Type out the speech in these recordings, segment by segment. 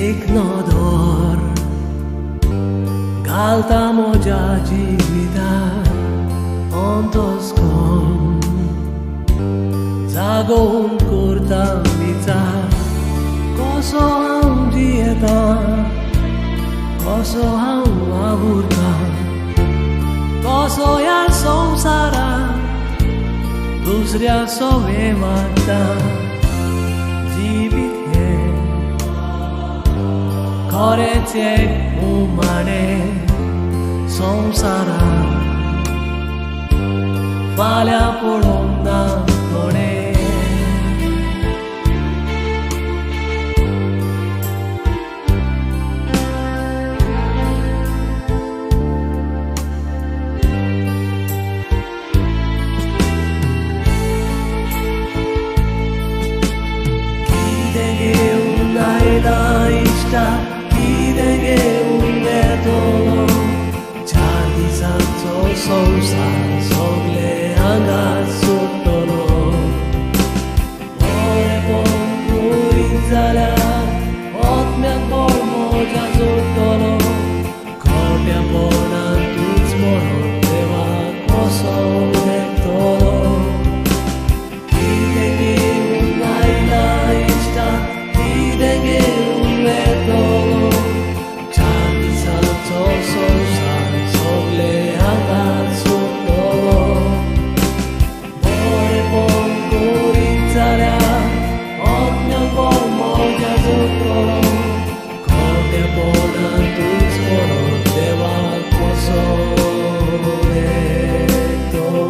एक नदर घालता म्हज्या जिवितार अंतस्कर्ण जागोवन करता विचार कसो हांव जियेता कसो हांव वावुरता कसो ह्या संवसारांत दुसऱ्या सवे वागता जिवीत हें खरेंच एक उमाणें संवसारांत फाल्यां पळोवंक ना कोणें. कितें घेवन आयला इश्टा कितें घेवन वेतलो चार दिसांचो संवसार सगळे हांगाच सोडटलो बरेपण करीत जाल्यार आत्म्याक बळ म्हज्या जोडटलो खोट्यापणान तूंच मरत देवाक कसो देखतलो कितें घेवन आयला इश्टा कितें घेवन वेतलो चार दिसांचो संवसार सगळे हांगाच सोडटलो बरेपण करीत जाल्यार आत्म्याक बळ म्हज्या जोडटलो खोट्यापणान तूंच मरत देवाक कसो देखतलो.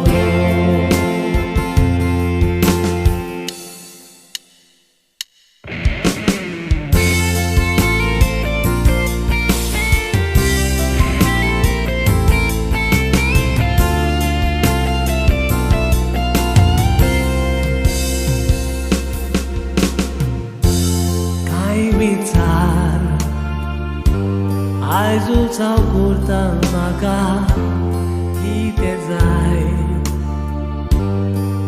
कांय विचार आयजूच हांव करता म्हाका कितें जाय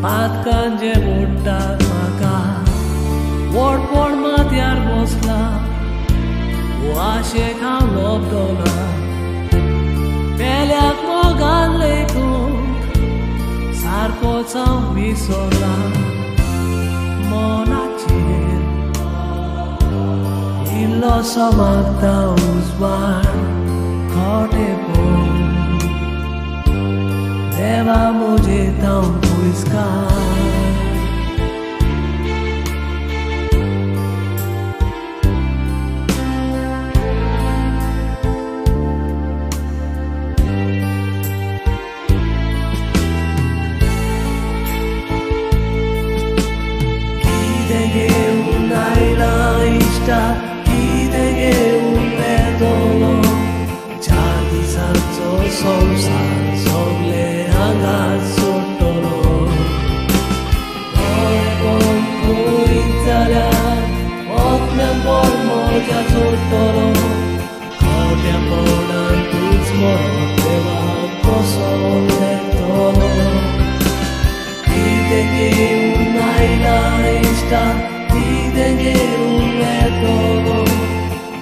पातकान जें मोडटात म्हाका व्हडपण माथ्यार बसलां आशेक हांव लबदलां पेल्याक मोगान लेखूंक सारकोच हांव विसरलां मनाचेर इल्लोसो मागता उजवाड खोटेपण देवा म्हजे तावन पयस काड. कितें घेवन आयला इश्टा कितें घेवन वेतलो चार दिसांचो संवसार सगळे हांगाच सोडटलो बरेपण करीत जाल्यार आत्म्याक बळ म्हज्या जोडटलो खोट्यापणान तूंच मरत देवाक कसो देखतलो कितें घेवन आयला इश्टा कितें घेवन वेतलो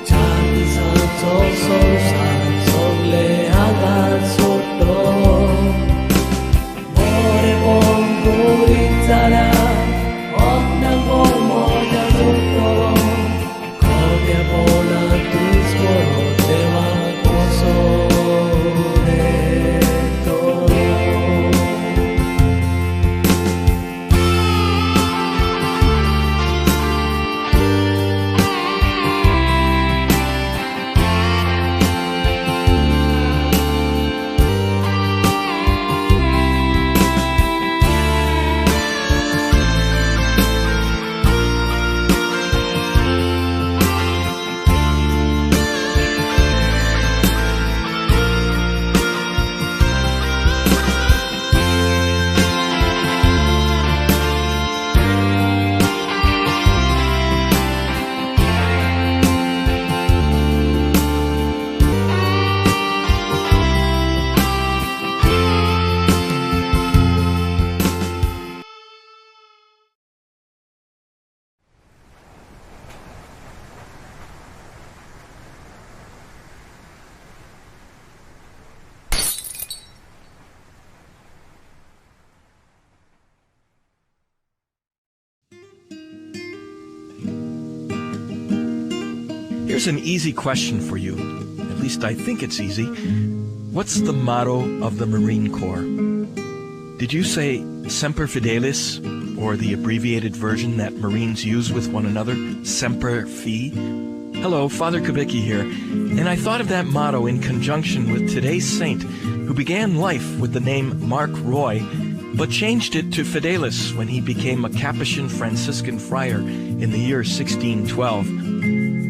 चार दिसांचो संवसार सगळे हांगाच सोडटलो बरेपण करीत जाल्यार आत्म्याक बळ म्हज्या जोडटलो खोट्यापणान तूंच मरत देवाक कसो देखतलो. Here's an easy question for you. At least I think it's easy. What's the motto of the Marine Corps? Did you say Semper Fidelis, or the abbreviated version that Marines use with one another, Semper Fi? Hello, Father Kubicki here, and I thought of that motto in conjunction with today's saint, who began life with the name Mark Roy, but changed it to Fidelis when he became a Capuchin Franciscan friar in the year 1612.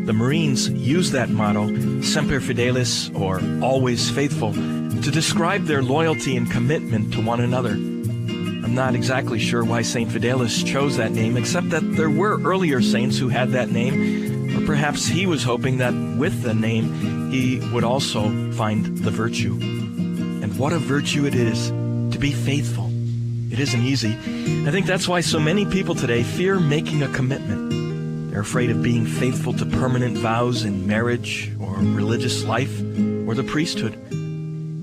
The Marines used that motto, Semper Fidelis, or always faithful, to describe their loyalty and commitment to one another. I'm not exactly sure why St. Fidelis chose that name, except that there were earlier saints who had that name, or perhaps he was hoping that with the name, he would also find the virtue. And what a virtue it is to be faithful. It isn't easy. I think that's why so many people today fear making a commitment. They're afraid of being faithful to permanent vows in marriage or religious life or the priesthood.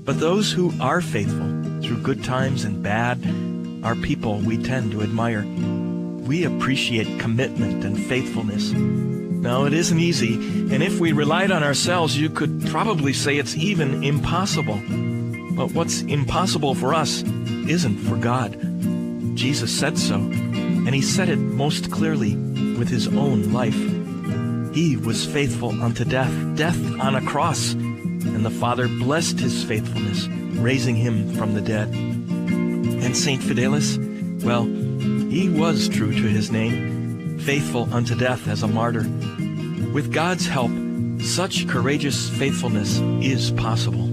But those who are faithful through good times and bad are people we tend to admire. We appreciate commitment and faithfulness. Now, it isn't easy, and if we relied on ourselves, you could probably say it's even impossible. But what's impossible for us isn't for God. Jesus said so, and he said it most clearly with his own life. He was faithful unto death, death on a cross, and the Father blessed his faithfulness, raising him from the dead. And St. Fidelis, well, he was true to his name, faithful unto death as a martyr. With God's help, such courageous faithfulness is possible.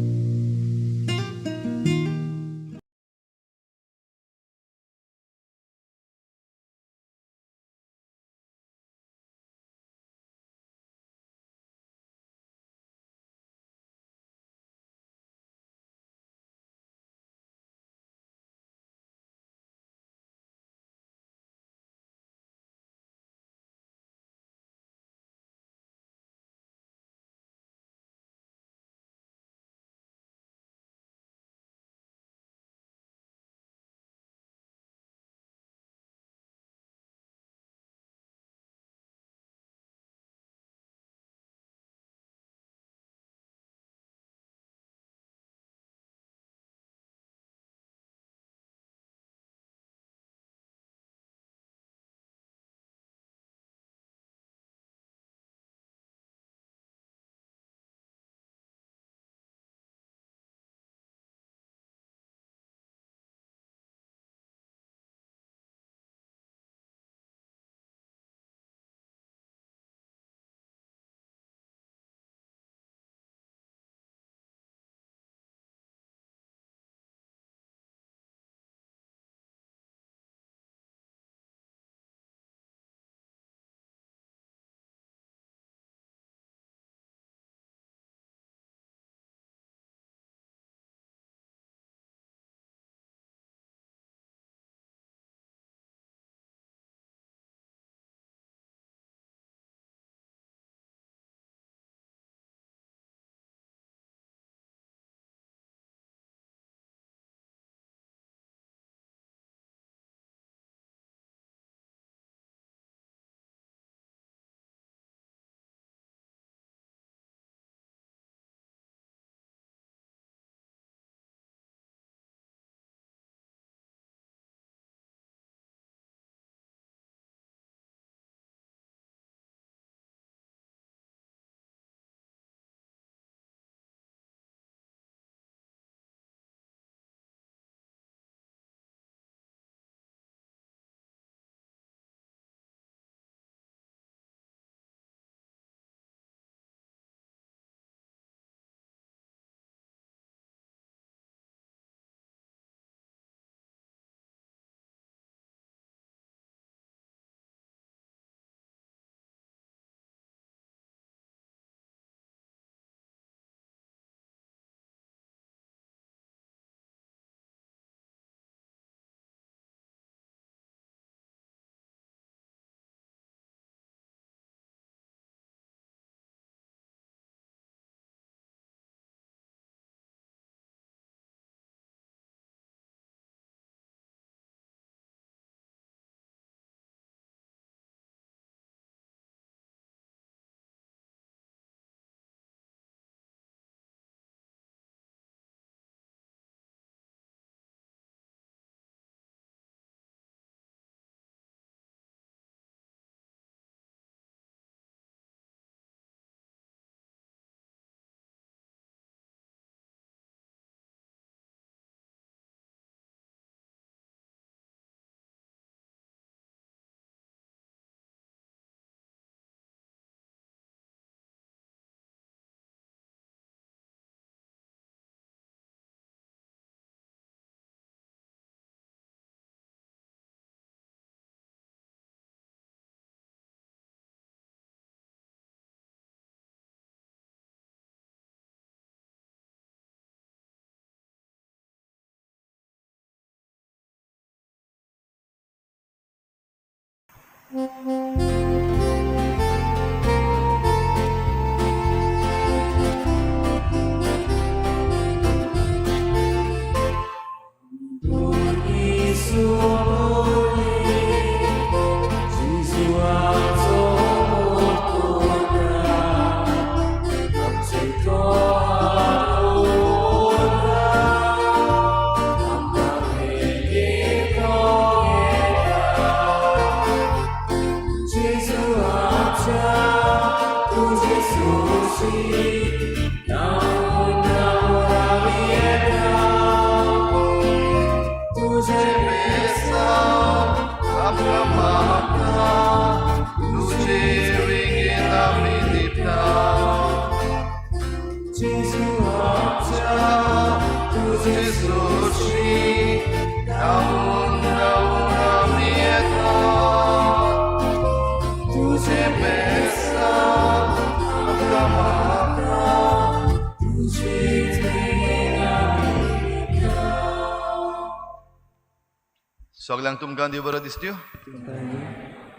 सगल्यांक तुमकां देव बरो दिसत्यो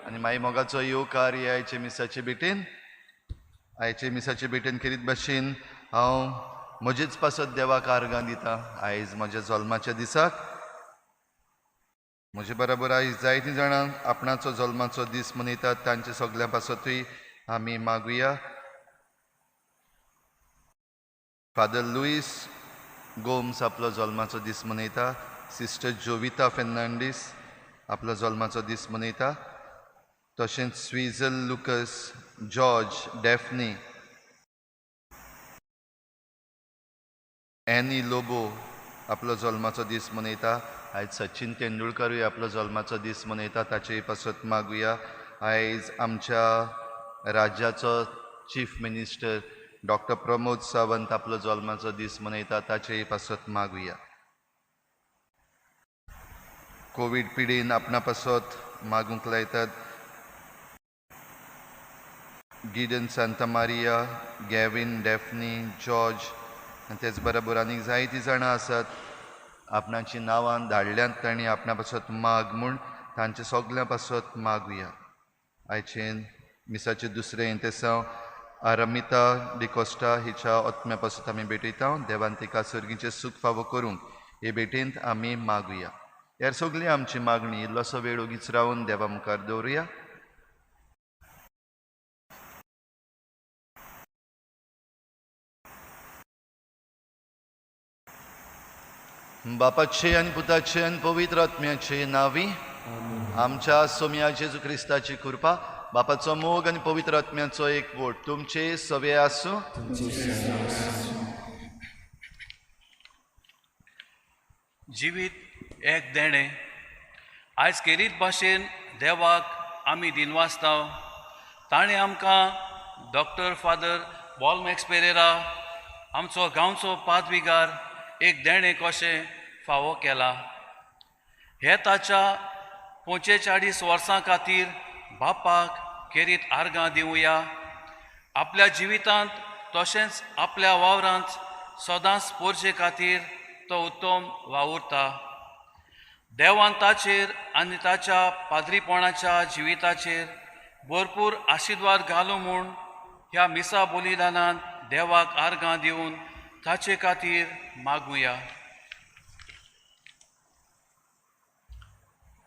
आनी मागीर मोगाचो येवकार हे आयचे मिसाचे भेटेन. आयचे मिसाचे भेटेन खेरीत भाशेन हांव म्हजेच पासत देवाक आर्गां दिता. आयज म्हज्या जल्माच्या दिसाक म्हजे बराबर आयज जायतीं जाणां आपणाचो जल्माचो दीस मनयतात, तांचे सगल्यां पासतूय आमी मागुया. फादर लुईस गोम्स आपलो जल्माचो दीस मनयता. सिस्टर जोविता फेर्नांडीस आपलो जल्माचो दीस मनयता. तशेंच स्विजल Lucas, George, Daphne, any Lobo आपलो जल्माचो दीस मनयता. आयज सचिन तेंडुलकरूय आपलो जल्माचो दीस मनयता, ताचेय पासत मागुया. आयज आमच्या राज्याचो chief minister doctor Pramod Sawant आपलो जल्माचो दीस मनयता, ताचेय पासत मागुया. कोवीड पिडेन आपणा पासत मागूंक लायतात Gideon Santamaria, Gavin, Daphne, George आनी तेच बरोबर आनीक जायतीं जाणां आसात आपणाचीं नांवां धाडल्यांत तांणी आपणा पासत माग म्हूण, तांचे सगल्यां पासत मागुया. आयचें मिसाचें दुसरें इंतेसांव आरमिता डिकोस्टा हिच्या आत्म्या पासत आमी भेटयता. देवान तिका सर्गीचें सूख फावो करूंक हे भेटेंत आमी मागुया. ह्या सगळी आमची मागणी इल्लोसो वेळ ओगीच रावन देवा मुखार दवरुया. बापाचे आनी पुताचे आनी पवित्र आत्म्याचे नांवी आमच्या सोम्या जेजू क्रिस्ताची कृपा, बापाचो मोग आनी पवित्र आत्म्याचो एकवट तुमचे सवे आसूं. जिवीत एक देणें. आयज केरीत भाशेन देवाक आमी दिनवासता. ताणें आमकां डॉक्टर फादर बॉलमॅक्स पेरेरा आमचो गांवचो पादविगार एक देणें कशें फावो केला. हे ताच्या 45 वर्सां खातीर बापाक केरीत आर्गां दिवया. आपल्या जिवितांत तशेंच आपल्या वावरांत सदांच पोरचे खातीर तो उत्तम वावुरता. देवान ताचेर आनी ताच्या पाद्रीपणाच्या जिविताचेर भरपूर आशिर्वाद घालूं म्हूण ह्या मिसा बलिदानान देवाक आर्गां दिवन ताचे खातीर मागुया.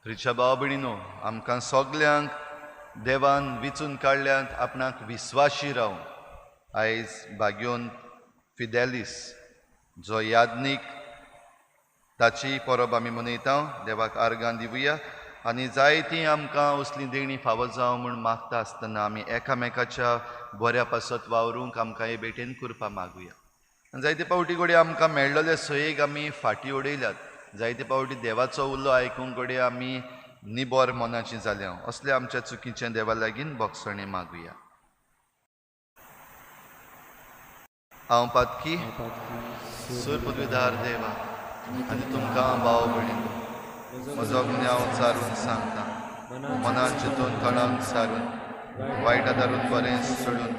रिचा भाव भयणीनो, आमकां सगल्यांक देवान विचून काडल्यात आपणाक विस्वाशी रावन. आयज भाग्योन फिदेलीस जो याज्ञीक ताची परब आमी मनयता. देवाक आर्गां दिवया आनी जायतीं आमकां असलीं देणीं फावो जावं म्हूण मागता आसतना आमी एकामेकाच्या बऱ्या पासत वावरूंक आमकां हे भेटेन कृपा मागुया. आनी जायते पावटी घडये आमकां मेळ्ळले सोयेक आमी फाटीं उडयल्यात. जायते पावटी देवाचो उलो आयकूंक घडये आमी निबोर मनाची जाल्या. असले आमच्या चुकीचें देवा लागीं भोगसणें मागुया. हांव पातकी सूर पदवीधार देवा आनी तुमकां भाव भयणीनो म्हजो गुन्यांव सारून सांगता. मनान चिंतून तणान सारून वायट आदारून बरें सोडून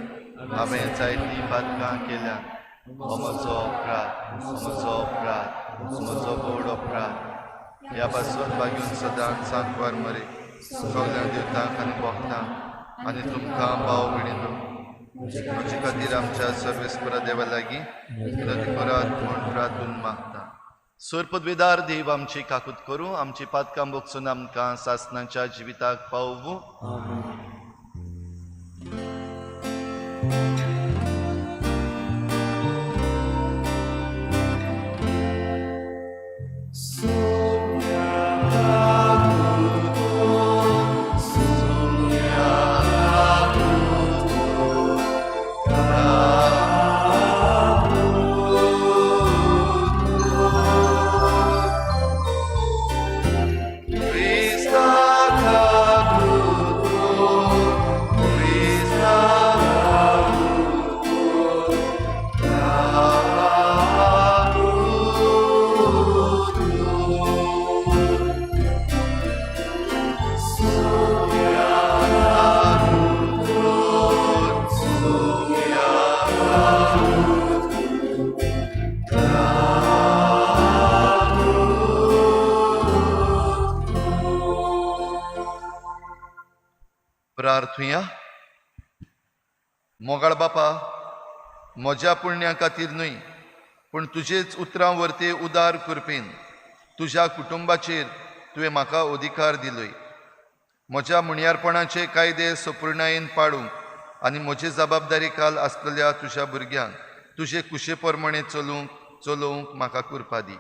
हांवें जायतीं पातकां केल्यात. हो म्हजो अपराध, म्हजो अपराध, म्हजो व्हड अपराध. ह्या पासून बागून सदांच सांकवार मरे सगळ्या देवतांक आनी भक्तांक आनी तुमकां भाव भयणींनो म्हजे खातीर आमच्या सर्वेस्परा देवा लागीं विनंती करात म्हूण प्रार्थून मागता. सोर पदवेदार देव आमची काकूत करूं, आमची पातकां भोगसून आमकां सासणाच्या जिविताक पावोवूं. प्रार्थुया. मोगाळ बापा, म्हज्या पुण्या खातीर न्हय पूण तुजेच उतरां वरते उदार कृपेन तुज्या कुटुंबाचेर तुवें म्हाका अधिकार दिलोय. म्हज्या मुणयारपणाचे कायदे सपुर्णायेन पाडूंक आनी म्हजे जबाबदारी काल आसलेल्या तुज्या भुरग्यांक तुजे कुशे प्रमाणे चलोवंक म्हाका कृपा दी.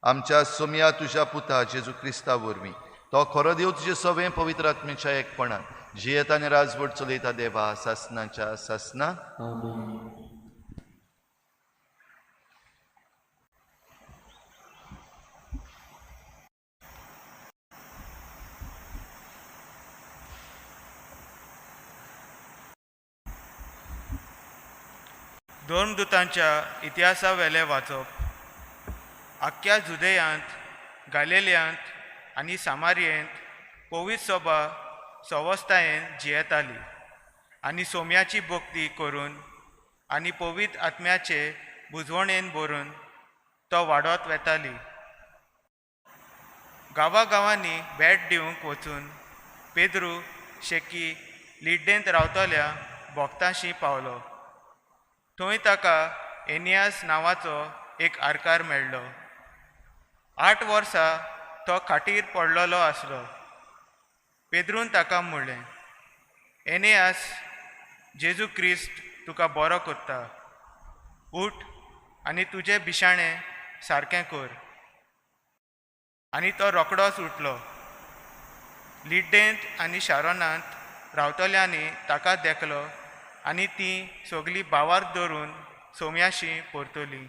आमच्या सोमया तुज्या पुता जेजू क्रिस्ता वरवीं तो खरो देव तुजे सवें पवित्र आत्मेच्या एकपणान जियेता आनी राजवट चलयता देवा सासनाच्या सासना. धर्मदूतांच्या इतिहासावेलें वाचप. आख्ख्या जुदेयांत, गालिलियांत आनी सामारियेंत पवित्र सभा सवस्तायेन जियेताली आनी सोम्याची भक्ती करून आनी पवित्र आत्म्याचे बुजवणेन भरून तो वाडत वेताली. गांवागांवांनी भेट दिवंक वचून पेद्रू शेकी लिड्डेंत रावतल्या भक्तांशी पावलो. थंय ताका एनियास नांवाचो एक आरकार मेळ्ळो. 8 वर्सां तो खाटीर पडलेलो आसलो. पेद्रून ताका म्हणलें, एनियास, जेजू क्रिस्त तुका बरो करता, उठ आनी तुजें बिशाणें सारकें कर. आनी तो रोखडोच उठलो. लिड्डेंत आनी शारोनांत रावतल्यांनी ताका देखलो आनी तीं सगळीं भावार्थ धरून सोम्याशी परतली.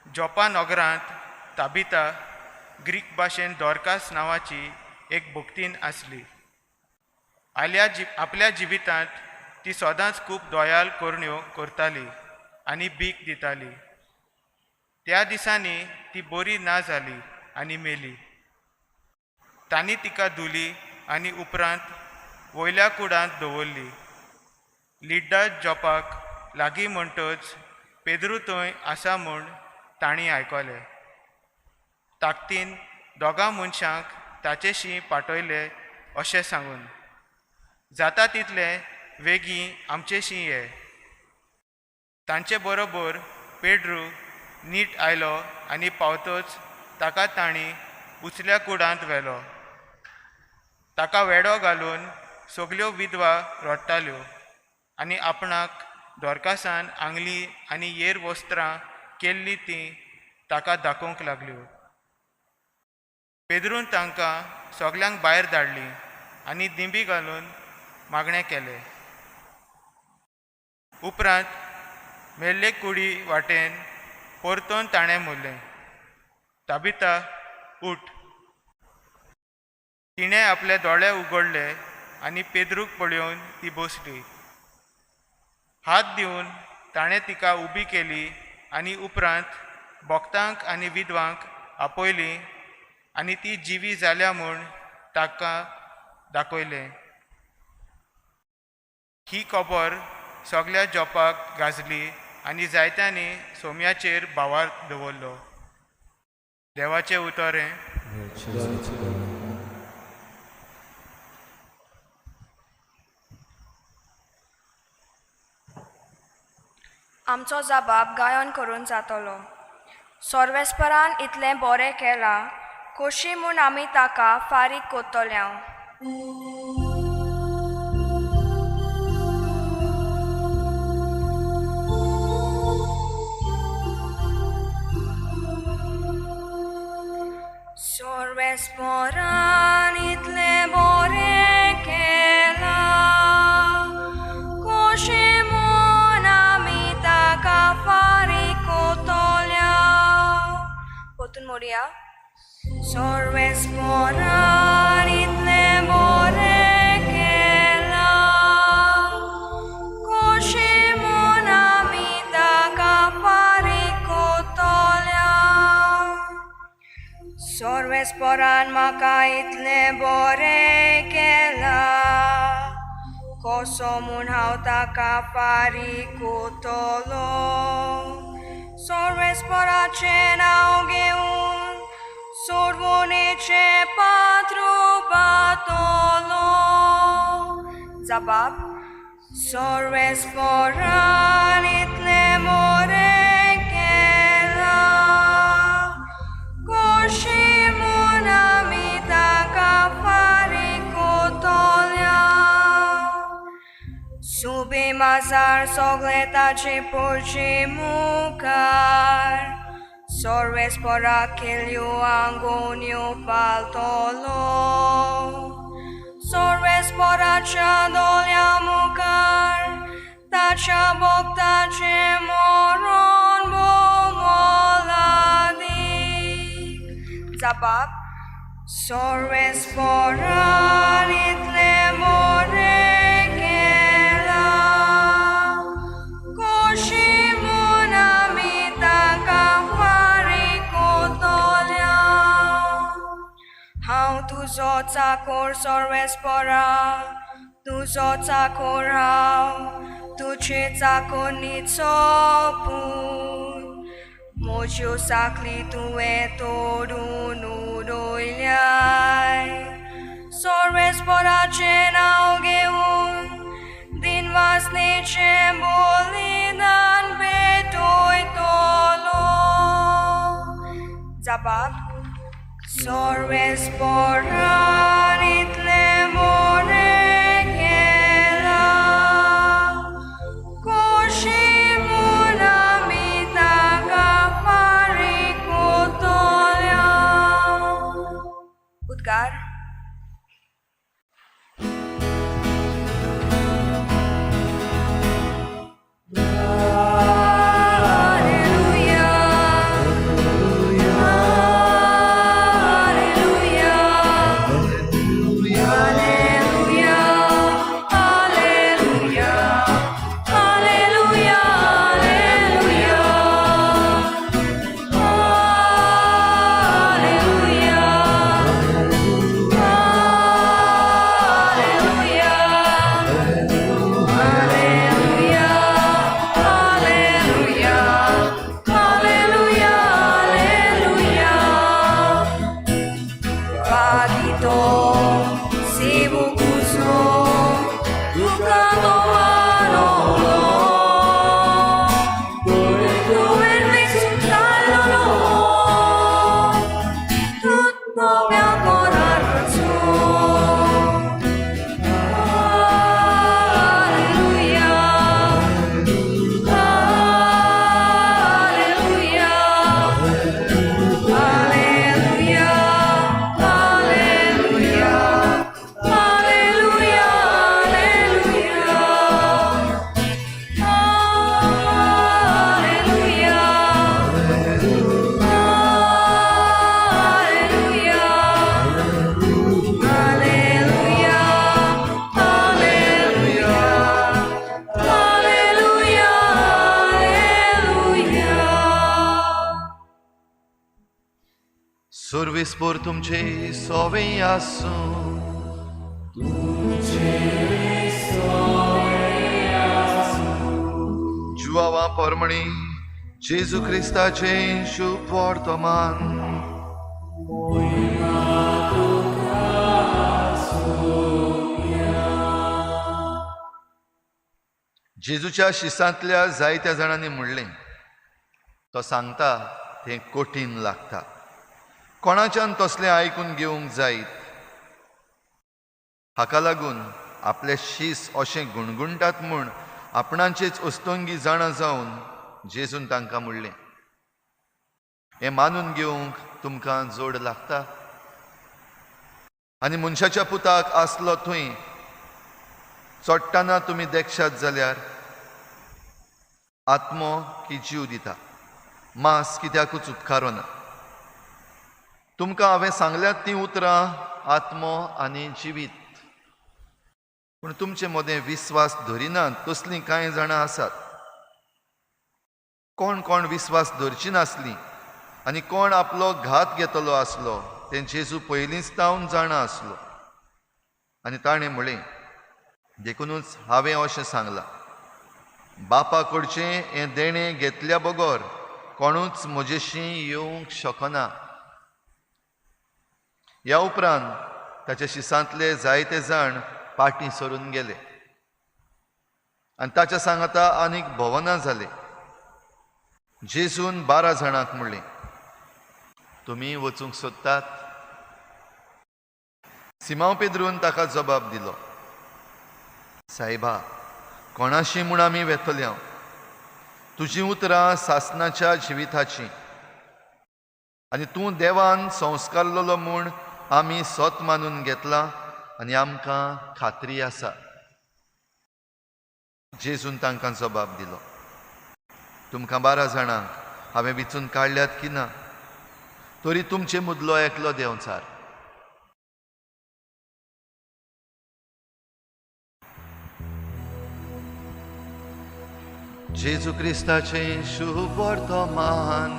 जोपा नगरांत ताबिता ग्रीक भाशेन दोरकास नांवाची एक भक्तीन आसली. आपल्या जिवितांत ती सदांच खूब दयाल करण्यो करताली आनी भीक दिताली. त्या दिसांनी ती बरी ना जाली आनी मेली. तांणी तिका धुली आनी उपरांत वयल्या कुडांत दवरली. लिड्डा जोपाक लागीं म्हणटच पेद्रू थंय आसा म्हूण तांणी आयकलें. ताकतीन दोगां मनशांक ताचेशी पाठयले अशें सांगून, जाता तितले वेगीं आमचेशी ये. तांचे बरोबर पेड्रू नीट आयलो आनी पावतच ताका तांणी उचल्या कुडांत व्हेलो. ताका वेडो घालून सगल्यो विधवा रडटाल्यो आनी आपणाक दोरकासान आंगली आनी येर वस्त्रां केल्लीं तीं ताका दाखोवंक लागल्यो. पेद्रून तांकां सगल्यांक भायर धाडलीं आनी दिंबी घालून मागणें केलें. उपरांत मेल्ले कुडी वाटेन परतून ताणें म्हणलें, ताबिता, उठ. तिणें आपले दोळे उगडले आनी पेद्रूक पळोवन ती बसली. हात दिवन ताणें तिका उबी केली आनी उपरांत भक्तांक आनी विधवांक आपयली आनी ती जिवी जाल्या म्हूण ताका दाखयलें. ही खबर सगल्या जोपाक गाजली आनी जायत्यांनी सोम्याचेर भावार्थ दवरलो. देवाचें उतर हें. आमचो जबाब गायन करून जातलो. सर्वेस्परान इतलें बरें केलां, खोशी म्हूण आमी ताका फारीक कोत्तल्या. सर्वेस्परान इतलें बरें केलां, खोशी म्हूण आमी ताका फारीक कोत्तल्या. परतून मोडया. सर्वेस्परान इतलें बरें केलां, खोशी म्हूण आमी ताका फारीक कोत्तल्या. सर्वेस्परान म्हाका इतलें बरें केलां, कसो म्हूण हांव ताका फारीक कोत्तलो. सर्वेस्पराचें नांव घेवन सोडवणेचें पात्र पातलो. जबाब. सर्वेस्परान इतलें बरें केलां, खोशी म्हूण आमी ताका फारीक कोत्तल्या. सुबे माजार सगळे ताचे पोरचे मुखार सर्वेस्पराक केल्यो आंगोन्यो पालतलो. सर्वेस्पराच्या दोळ्या मुखार ताच्या भक्ताचें मरण भोव मोलादीक. जबाब. सर्वेस्परान इतलें बरें केलां, खोशी म्हूण आमी ताका फारीक कोत्तल्या. हांव तुजो चाकोर सर्वेस्परा, तुजो चाकोर हांव, तुजे चाकोन्नीचो पूत. म्हज्यो साकली तुवें तोडून उडयल्याय. सर्वेस्पराचें नांव घेवन दिनवासनेचें बलिदान भेटयतलो. जबाब. सर्वेस्परान इतलें बरें केलां, खोशी म्हूण आमी ताका फारीक कोत्तल्या. उद्गार. Alleluia, Alleluia, Alleluia, Alleluia, Alleluia, Alleluia, Alleluia, Alleluia, Alleluia, Alleluia, Alleluia, Alleluia. Pagito sibukuso dukato manolo tutto mio corazón. Alleluia, Alleluia, Alleluia, Alleluia, Alleluia, Alleluia, Alleluia, Alleluia, Alleluia, Alleluia, Alleluia, Alleluia. सुर्विस्पोर तुमचे सोवे आसूं. जुआवा परमणी जेजू क्रिस्ताचे शुभ वर्तमान. जेजूच्या शिसांतल्या जायत्या जाणांनी म्हणलें, तो सांगता तें कठीण लागता, कोणाच्यान तसलें आयकून घेवंक जायत? हाका लागून आपले शीस अशें गुणगुणटात म्हूण आपणाचेच अस्तंगी जाणा जावन जेजून तांकां म्हणलें, हें मानून घेवंक तुमकां जोड लागता? आनी मनशाच्या पुताक आसलो थंय चडटना तुमी देखशात जाल्यार आत्मो की जीव दिता, मांस कित्याकूच उपकारना. तुमकां हांवें सांगल्यात तीं उतरां आत्मो आनी जिवीत, पूण तुमचे मदें विस्वास धरिनात तसलीं कांय जाणां आसात. कोण कोण विस्वास धरची नासली आनी कोण आपलो घात घेतलो आसलो तें जेजू पयलींच तावन जाणा आसलो. आनी ताणें म्हणलें, देखुनूच हांवें अशें सांगलां, बापा कडचें हें देणें घेतल्या बगर कोणूच म्हजेशी येवंक शकना. ह्या उपरांत ताच्या शिसांतले जायते जाण पाटी सरून गेले आनी ताच्या सांगाता आनीक भोवना जाले. जेजून 12 जाणांक म्हणलें, तुमी वचूंक सोदतात? सिमांव पेद्रून ताका जबाब दिलो, सायबा, कोणाशी म्हूण आमी वेतले? हांव तुजीं उतरां सासणाच्या जिविताचीं आनी तूं देवान संस्कारलेलो म्हूण आमी सत मानून घेतलां आनी आमकां खात्री आसा. जेजून तांकां जबाब दिलो, तुमकां 12 जाणांक हांवें विचून काडल्यात की ना, तरी तुमचे मुदलो एकलो देंवचार. जेजू क्रिस्ताचें शुभ वर्तमान.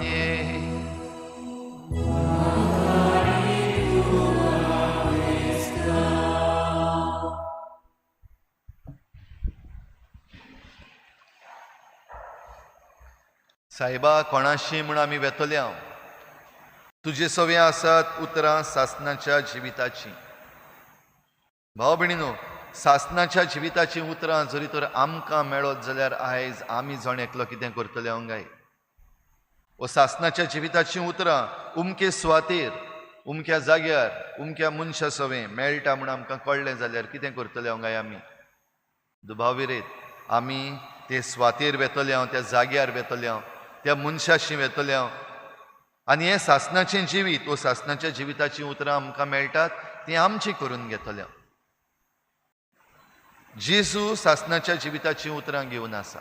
सायबा, कोणाशी म्हूण आमी वेतले? हांव तुजे सवे आसात उतरां सासणाच्या जिविताचीं. भाव भयणीनो, सासणाच्या जिविताचीं उतरां जरी तर आमकां मेळत जाल्यार आयज आमी जण एकलो कितें करतले हांव गाय? ओ सासणाच्या जिविताचीं उतरां उमके सुवातेर, उमक्या जाग्यार, उमक्या मनशा सवें मेळटा म्हूण आमकां कळ्ळें जाल्यार कितें करतले हांव गाय आमी? दुबाव विरेत आमी ते सुवातेर वेतले हांव, त्या जाग्यार वेतले हांव, त्या मनशाशी वेतले हांव. आनी हें सासणाचें जिवीत, वो सासणाच्या जिविताचीं उतरां आमकां मेळटात तीं आमचीं करून घेतले. जेजू सासणाच्या जिविताचीं उतरां घेवन आसा.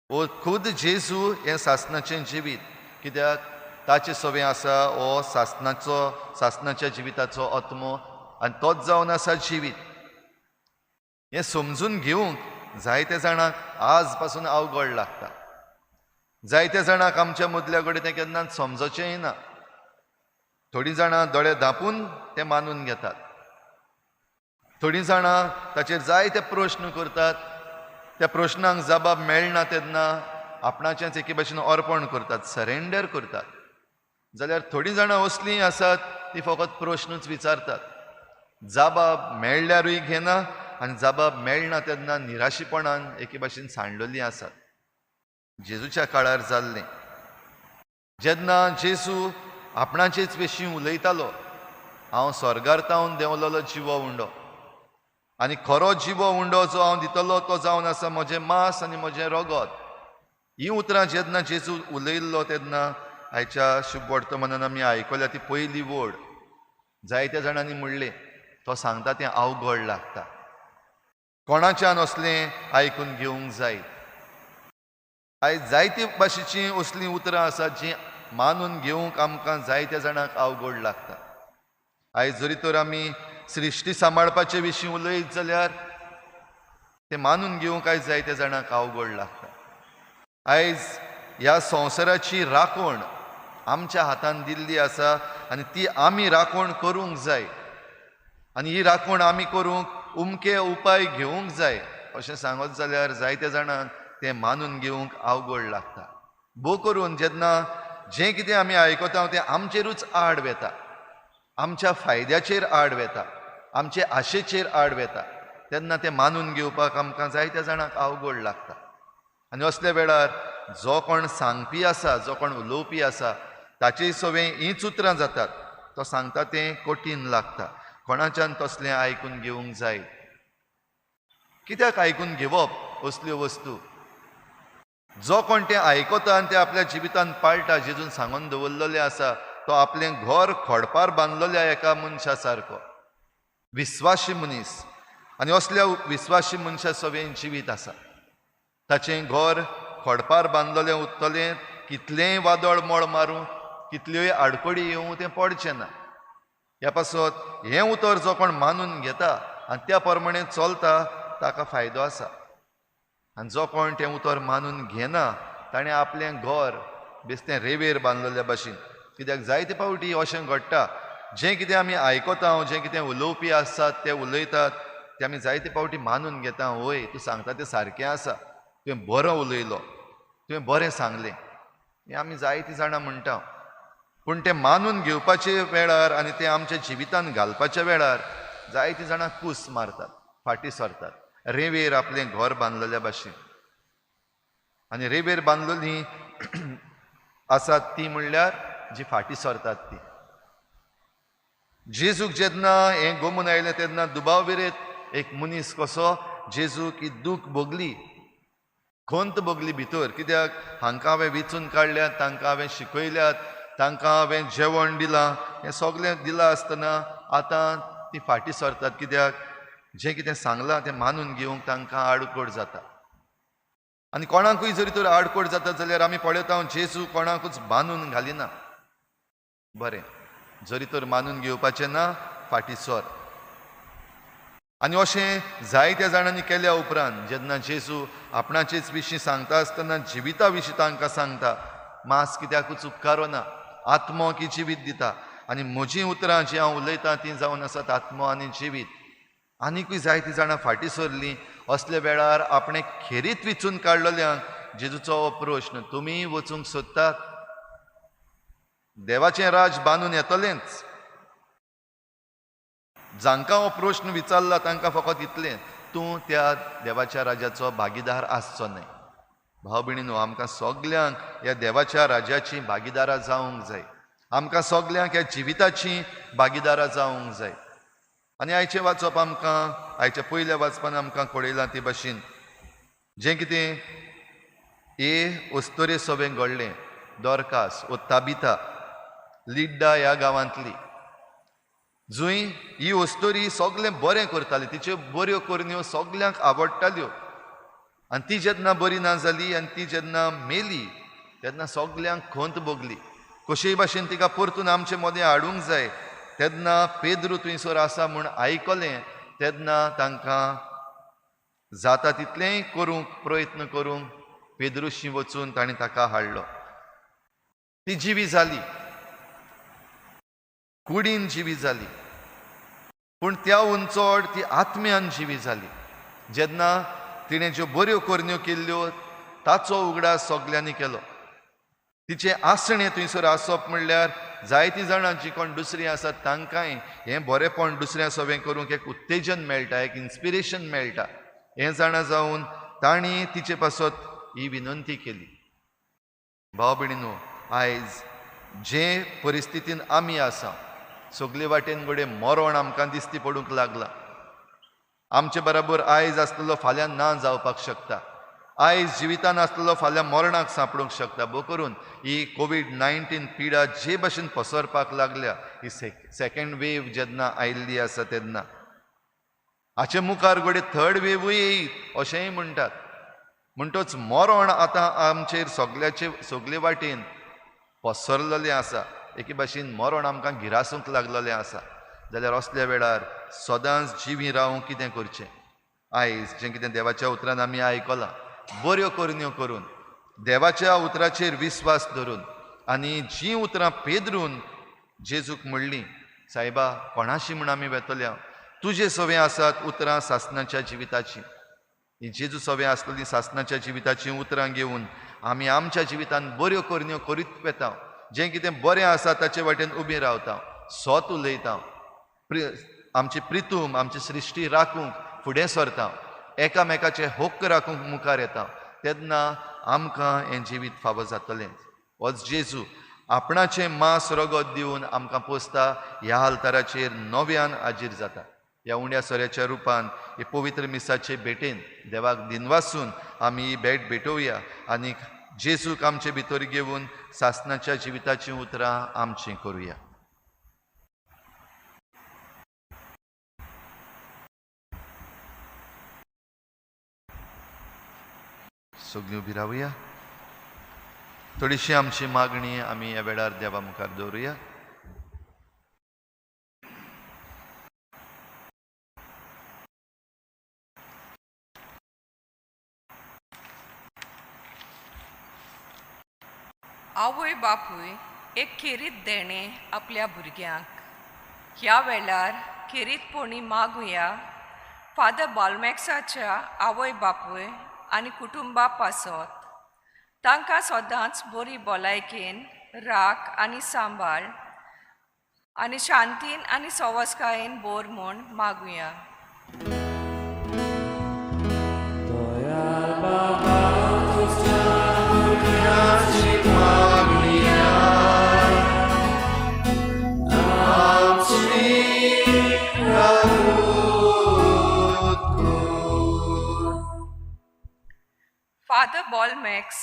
वो खुद जेजू हें सासणाचें जिवीत, कित्याक ताचें सवें आसा हो सासणाचो, सासणाच्या जिविताचो आत्मो आनी तोच जावन आसा जिवीत. हें समजून घेवंक जायते जाणांक आज पासून अवघड लागता. जायते जाणांक आमच्या मदल्या कडेन तें केन्नाच समजचेंय ना. थोडीं जाणां दोळे धांपून तें मानून घेतात, थोडीं जाणां ताचेर जायते प्रश्न करतात, त्या प्रश्नांक जबाब मेळना तेन्ना आपणाचेंच एके भाशेन अर्पण करतात, सरेंडर करतात. जाल्यार थोडीं जाणां असलीं आसात ती फकत प्रश्नूच विचारतात, जबाब मेळ्ळ्यारूय घेना आनी जबाब मेळना तेन्ना निराशीपणान एके भाशेन सांडलेलीं आसात. जेजूच्या काळार जाल्लें, जेन्ना जेजू आपणाचेच विशीं उलयतालो, हांव स्वर्गार तावन देंवलेलो जिवो उंडो आनी खरो जिवो उंडो जो हांव दितलो तो जावन आसा म्हजें मांस आनी म्हजें रगत. हीं उतरां जेन्ना जेजू उलयल्लो तेन्ना आयच्या शुभ वर्तमानान आमी आयकल्या ती पयली वड. जायत्या जाणांनी म्हणलें, तो सांगता तें अवघड लागता, कोणाच्यान असलें आयकून घेवंक जाय? आयज जायते भाशेचीं असलीं उतरां आसात जीं मानून घेवंक आमकां जायत्या जाणांक अवघड लागता. आयज जरी तर आमी सृश्टी सांबाळपाचे विशीं उलयत जाल्यार तें मानून घेवंक आयज जायत्या जाणांक अवघड लागता. आयज ह्या संवसाराची राखण आमच्या हातान दिल्ली आसा आनी ती आमी राखण करूंक जाय आनी ही राखण आमी करूंक उमके उपाय घेवंक जाय अशें सांगत जाल्यार जायत्या जाणांक तें मानून घेवंक अवघड लागता. भोव करून जेन्ना जें कितें आमी आयकता तें आमचेरूच आड वेता, आमच्या फायद्याचेर आड वेता, आमचे आशेचेर आड वेता. तेन्ना तें मानून घेवपाक आमकां जायत्या जाणांक अवघड लागता. आनी असल्या वेळार जो कोण सांगपी आसा, जो कोण उलोवपी आसा ताचे सवें हींच उतरां जातात. तो सांगता तें कठीण लागता, कोणाच्यान तसलें आयकून घेवंक जाय. कित्याक आयकून घेवप असल्यो वस्तू? जो कोण तें आयकता आनी तें आपल्या जिवितान पाळटा, जेजून सांगून दवरलेलें आसा, तो आपलें घर खडपार बांदलेल्या एका मनशा सारको विस्वाशी मनीस. आनी असल्या विस्वाशी मनशा सवें जिवीत आसा. ताचें घर खडपार बांदलेलें उरतलें, कितलेंय वादळ मळ मारूं, कितल्योय आडखळी येवं, तें पडचें ना. ह्या पासत हें उतर जो कोण मानून घेता आनी त्या प्रमाणे चलता ताका फायदो आसा. आनी जो कोण तें उतर मानून घेना ताणें आपलें घर बेस्तें रेवेर बांदलेल्या भाशेन. कित्याक जायते फावटी अशें घडटा, जें कितें आमी आयकता, जें कितें उलोवपी आसात ते उलयतात तें आमी जायते फावटी मानून घेता. वय, तूं सांगता तें सारकें आसा, तुवें बरो उलयलो, तुवें बरें सांगलें, हें आमी जायतीं जाणां म्हणटा. पूण तें मानून घेवपाचे वेळार आनी तें आमच्या जिवितान घालपाच्या वेळार जायतीं जाणां कूस मारतात, फाटीं सरतात, रेवेर आपलें घर बांदलेल्या भाशेन. आनी रेवेर बांदलेलीं आसात ती म्हणल्यार जी फाटीं सरतात ती. जेजूक जेन्ना हें गोमून आयलें तेन्ना दुबाव विरेत एक मनीस कसो जेजूक ही दूख भोगली, खंत भोगली भितर. कित्याक हांकां हांवें वेंचून काडल्यात, तांकां हांवें शिकयल्यात, तांकां हांवें जेवण दिलां, हें सगळें दिलां आसतना आतां ती फाटीं सरतात. कित्याक जें कितें सांगलां तें मानून घेवंक तांकां आडखळ जाता. आनी कोणाकूय जरी तर आडखळ जाता जाल्यार आमी पळयता जेजू कोणाकूच बांदून घालिना. बरें, जरी तर मानून घेवपाचें ना, फाटीं सर. आनी अशें जायत्या जाणांनी केल्या उपरांत जेन्ना जेजू आपणाचेच विशीं सांगता आसतना जिविता विशीं तांकां सांगता, मांस कित्याकूच उपकारो ना, आत्मो की जिवीत दिता, आनी म्हजीं उतरां जीं हांव उलयतां तीं जावन आसात आत्मो आनी जिवीत. आनिकूय जायतीं जाणां फाटीं सरलीं. असल्या वेळार आपणें खेरीत विचून काडलेल्यांक जेजूचो हो प्रश्न, तुमी वचूंक सोदतात? देवाचें राज बांदून येतलेंच. जांकां हो प्रश्न विचारला तांकां फकत इतलें, तूं त्या देवाच्या राजाचो भागीदार आसचो न्हय. भाव भयणीनो, आमकां सगल्यांक ह्या देवाच्या राजाची भागीदारां जावंक जाय. आमकां सगल्यांक ह्या जिविताची भागीदारां जावंक जाय. आनी आयचें वाचप आमकां, आयच्या पयल्या वाचपान आमकां कळयलां ते भाशेन जें कितें ए अस्तोरे सवें घडलें, दोरकास ओ ताबिता लिड्डा ह्या गांवांतली, जंय ही अस्तोरी सगळें बरें करताली, तिच्यो बऱ्यो करण्यो सगल्यांक आवडटाल्यो. आनी ती जेन्ना बरी ना जाली आनी ती जेन्ना मेली तेन्ना सगल्यांक खंत भोगली. कशेय भाशेन तिका परतून आमचे मदें हाडूंक जाय. तेन्ना पेद्रू थंयसर आसा म्हूण आयकलें तेन्ना तांकां जाता तितलेंय करूंक प्रयत्न करूंक पेद्रूशी वचून ताणें ताका हाडलो. ती जिवी जाली, कुडीन जिवी जाली, पूण त्याहून चड ती आत्म्यान जिवी जाली. जेन्ना तिणें ज्यो बऱ्यो करण्यो केल्ल्यो ताचो उगडास सगल्यांनी केलो. तिचें आसणें थंयसर आसप म्हणल्यार जायतीं जाणां जीं कोण दुसरीं आसात तांकांय हें बरेंपण दुसऱ्या सवें करूंक एक उत्तेजन मेळटा, एक इन्स्पिरेशन मेळटा. हें जाणा जावन तांणी तिचे पासत ही विनंती केली. भाव भयणीनो, आयज जे परिस्थितीन आमी आसा, सगळे वाटेन घडये मरण आमकां दिसती पडूंक लागलां. आमचे बराबर आयज आसलेलो फाल्यां ना जावपाक शकता, आयज जिवितान आसलेलो फाल्यां मरणाक सांपडूंक शकता. भो करून ही कोवीड-19 पिडा जे भाशेन पसरपाक लागल्या, ही सेकेंड वेव जेन्ना आयिल्ली आसा तेन्ना हाचे मुखार घडये थर्ड वेवूय येयत अशेंय म्हणटात. म्हणटच मरण आतां आमचेर सगल्याचे सगळे वाटेन पसरलेलें आसा. एके भाशेन मरण आमकां गिरासूंक लागलेलें आसा. जाल्यार असल्या वेळार सदांच जिवी रावूंक कितें करचें? आयज जें कितें देवाच्या उतरान आमी आयकलां, बऱ्यो करण्यो करून, देवाच्या उतराचेर विस्वास धरून, आनी जीं उतरां पेदरून जेजूक म्हणलीं, सायबा कोणाशी म्हूण आमी वेतल्या, तुजे सवें आसात उतरां सासणाच्या जिविताचीं. ही जेजू सवें आसलेलीं सासणाच्या जिविताचीं उतरां घेवन आमी आमच्या जिवितान बऱ्यो करण्यो करीत वेता, जें कितें बरें आसा ताचे वाटेन उबीं रावता, सत उलयता, आमची प्रितूम आमची सृश्टी राखूंक फुडें सरता, एकामेकाचे हक्क राखूंक मुखार येता, तेन्ना आमकां हें जिवीत फावो जातलें. होच जेजू आपणाचें मांस रगत दिवन आमकां पोसता. ह्या आल्ताराचेर नव्यान हाजीर जाता. ह्या उण्या सोऱ्याच्या रुपान हे पवित्र मिसाचे भेटेन देवाक दिनवासून आमी ही भेट भेटोवया आनी जेजूक आमचे भितर घेवन सासणाच्या जिविताचीं उतरां आमचीं करुया. सगळीं उबी रावया. थोडीशी आमची मागणी आमी ह्या वेळार देवा मुखार दवरुया. आवय बापूय एक खेरीत देणें आपल्या भुरग्यांक. ह्या वेळार खेरीतपणी मागुया फादर बालमॅक्साच्या आवय बापूय आनी कुटुंबा पासत. तांकां सदांच बरी भलायकेन राख आनी सांबाळ आनी शांतीन आनी सवसकायेन बोर म्हूण मागुया. फादर बॉलमॅक्स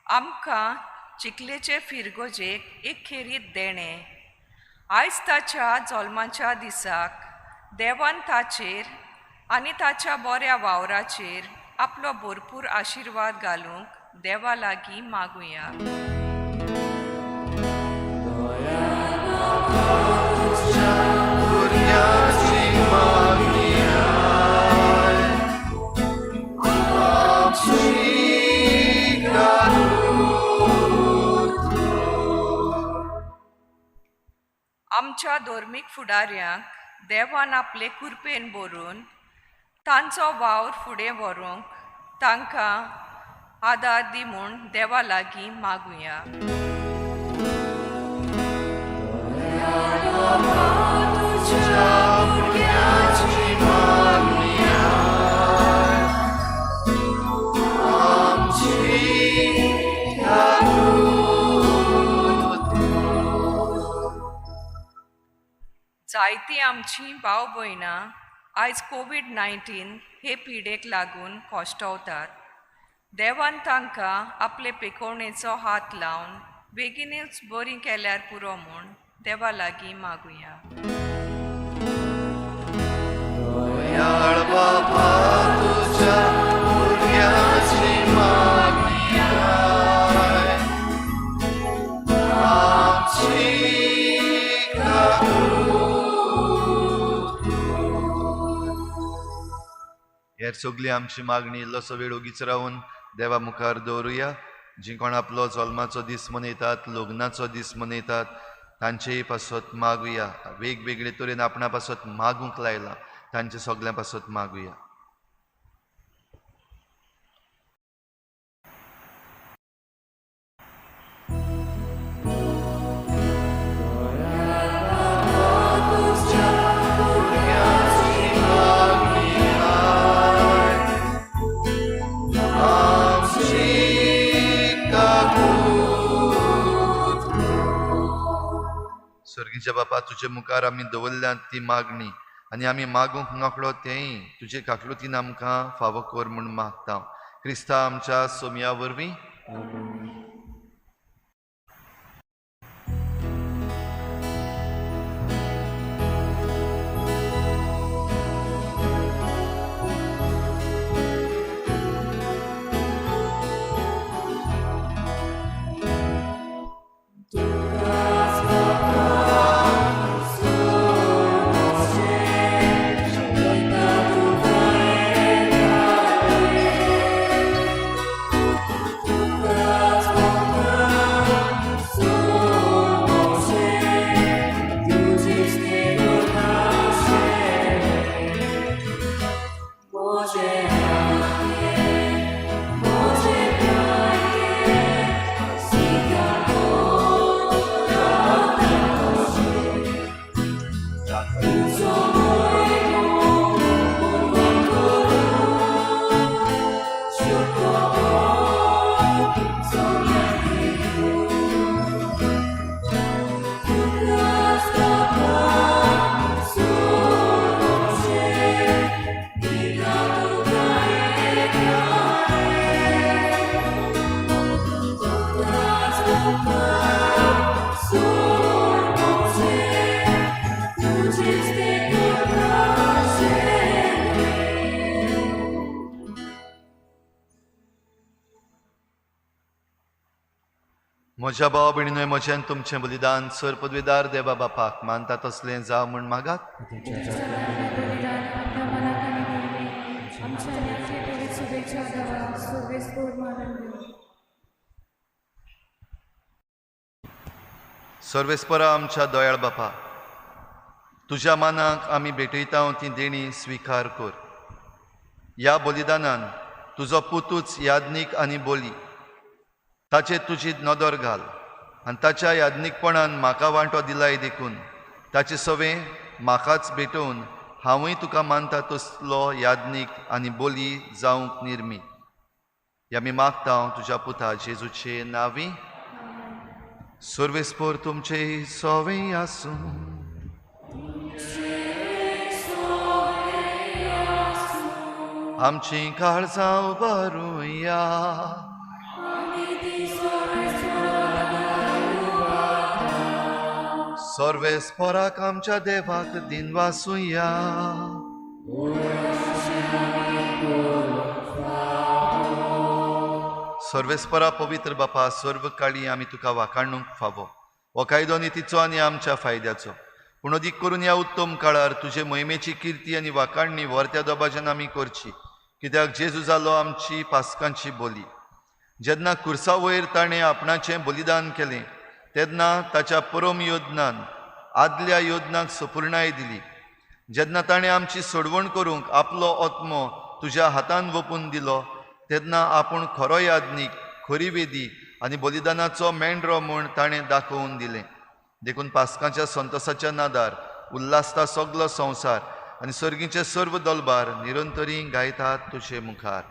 आमकां चिखलेचे फिरगोजेक एक खेरीत देणें. आयज ताच्या जल्माच्या दिसाक देवान ताचेर आनी ताच्या बऱ्या वावराचेर आपलो भरपूर आशिर्वाद घालूंक देवा लागीं मागुया. आमच्या धर्मीक फुडाऱ्यांक देवान आपले कुरपेन भरून तांचो वावर फुडें व्हरूंक तांकां आदार दी म्हूण देवा लागीं मागुया. जायतीं आमचीं भाव भयणां आयज कोवीड-19 हे पिडेक लागून कश्टवतात. देवान तांकां आपले पेकोवणेचो हात लावन बेगीनूच बरीं केल्यार पुरो म्हूण देवा लागीं मागुया. हेर सगळी आमची मागणी इल्लोसो वेळ ओगीच रावन देवा मुखार दवरुया. जी कोण आपलो जल्माचो दीस मनयतात, लग्नाचो दीस मनयतात, तांचेय पासत मागुया. वेगवेगळे तरेन आपणा पासत मागूंक लायलां, तांचे सगळ्यां पासत मागुया. सर्गीच्या बापा, तुजे मुखार आमी दवरल्यात ती मागणी आनी आमी मागूंक नकळो तेंय तुजे काकलुतीन आमकां फावो कर म्हूण मागता. क्रिस्ता आमच्या सोमया वरवीं. That's म्हज्या भाव भयणीनूय म्हजें तुमचें बलिदान सर पदवीदार देवा बापाक मानता तसलें जावं म्हूण मागात. सर्वेस्परा आमच्या दयाळ बापा, तुज्या मानाक आमी भेटयता ती देणी स्विकार कर. ह्या बलिदानान तुजो पुतूच याज्ञीक आनी बोली ताचेर तुजी नदर घाल आनी ताच्या याज्ञीकपणान म्हाका वांटो दिलाय देखून ताचे सवें म्हाकाच भेटोवन हांवूय तुका मानता तसलो याज्ञीक आनी बोली जावंक निर्मी. ह्या आमी मागता तुज्या पुता जेजूचे नांवी. सर्वेस्पर तुमचे सवें आसूं. आमची काळजां उबारुया. सर्वेस्पराक आमच्या देवाक दिनवासुया. सर्वेस्परा पवित्र बापा, सर्व काळी आमी तुका वाखाणूंक फावो. हो कायदो नितीचो आनी आमच्या फायद्याचो, पूण अदीक करून ह्या उत्तम काळार तुजे मोहिमेची किर्ती आनी वाखाणणी व्हरत्या दबाज्यान आमी करची, कित्याक जेजू जालो आमची पास्कांची बोली. जेन्ना कुर्सा वयर ताणें आपणाचें बलिदान केलें तेन्ना ताच्या परम योजनान आदल्या योजनाक सपुर्णाय दिली. जेन्ना ताणें आमची सोडवण करूंक आपलो आत्मो तुज्या हातान वपून दिलो तेन्ना आपूण खरो याज्ञीक, खरी वेदी आनी बलिदानाचो मेंढरो म्हूण ताणें दाखोवन दिलें. देखून पास्कांच्या संतोसाच्या नादार उल्हासता सगलो संवसार आनी सर्गीचे सर्व दलबार निरंतरी गायतात तुजे मुखार.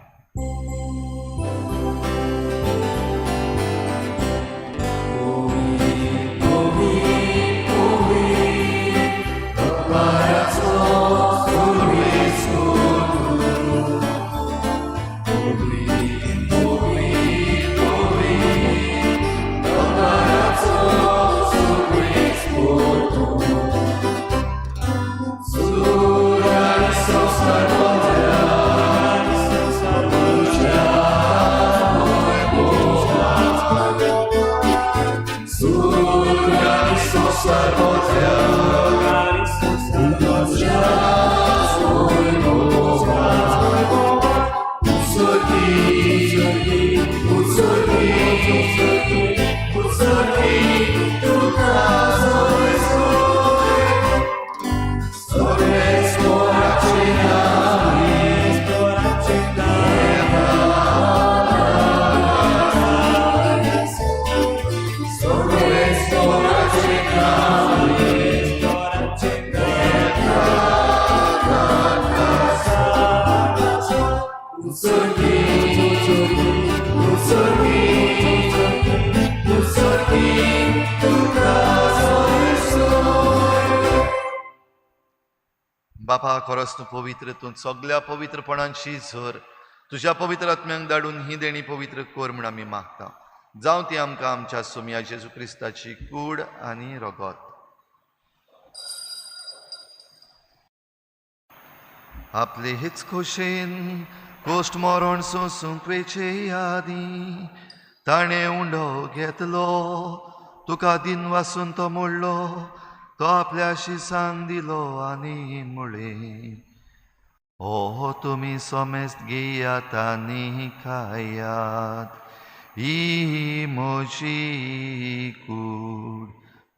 बापा, खरोच तूं पवित्र, तूं सगल्या पवित्रपणांशी झर. तुज्या पवित्र आत्म्यांक धाडून ही देणी पवित्र कर म्हूण आमी मागता. जावं ती आमकां आमच्या सोमया जेजू क्रिस्ताची कूड आनी रगत. आपले हेच खोशेन कोश्ट मरण सोंसूंक वेचे आदीं ताणें उंडो घेतलो, तुका दिन वासून तो मोडलो, तो आपल्या शिसांक दिलो आनी म्हळें, ओ तुमी समेस्त घेयात आनी खायात, ही म्हजी कूड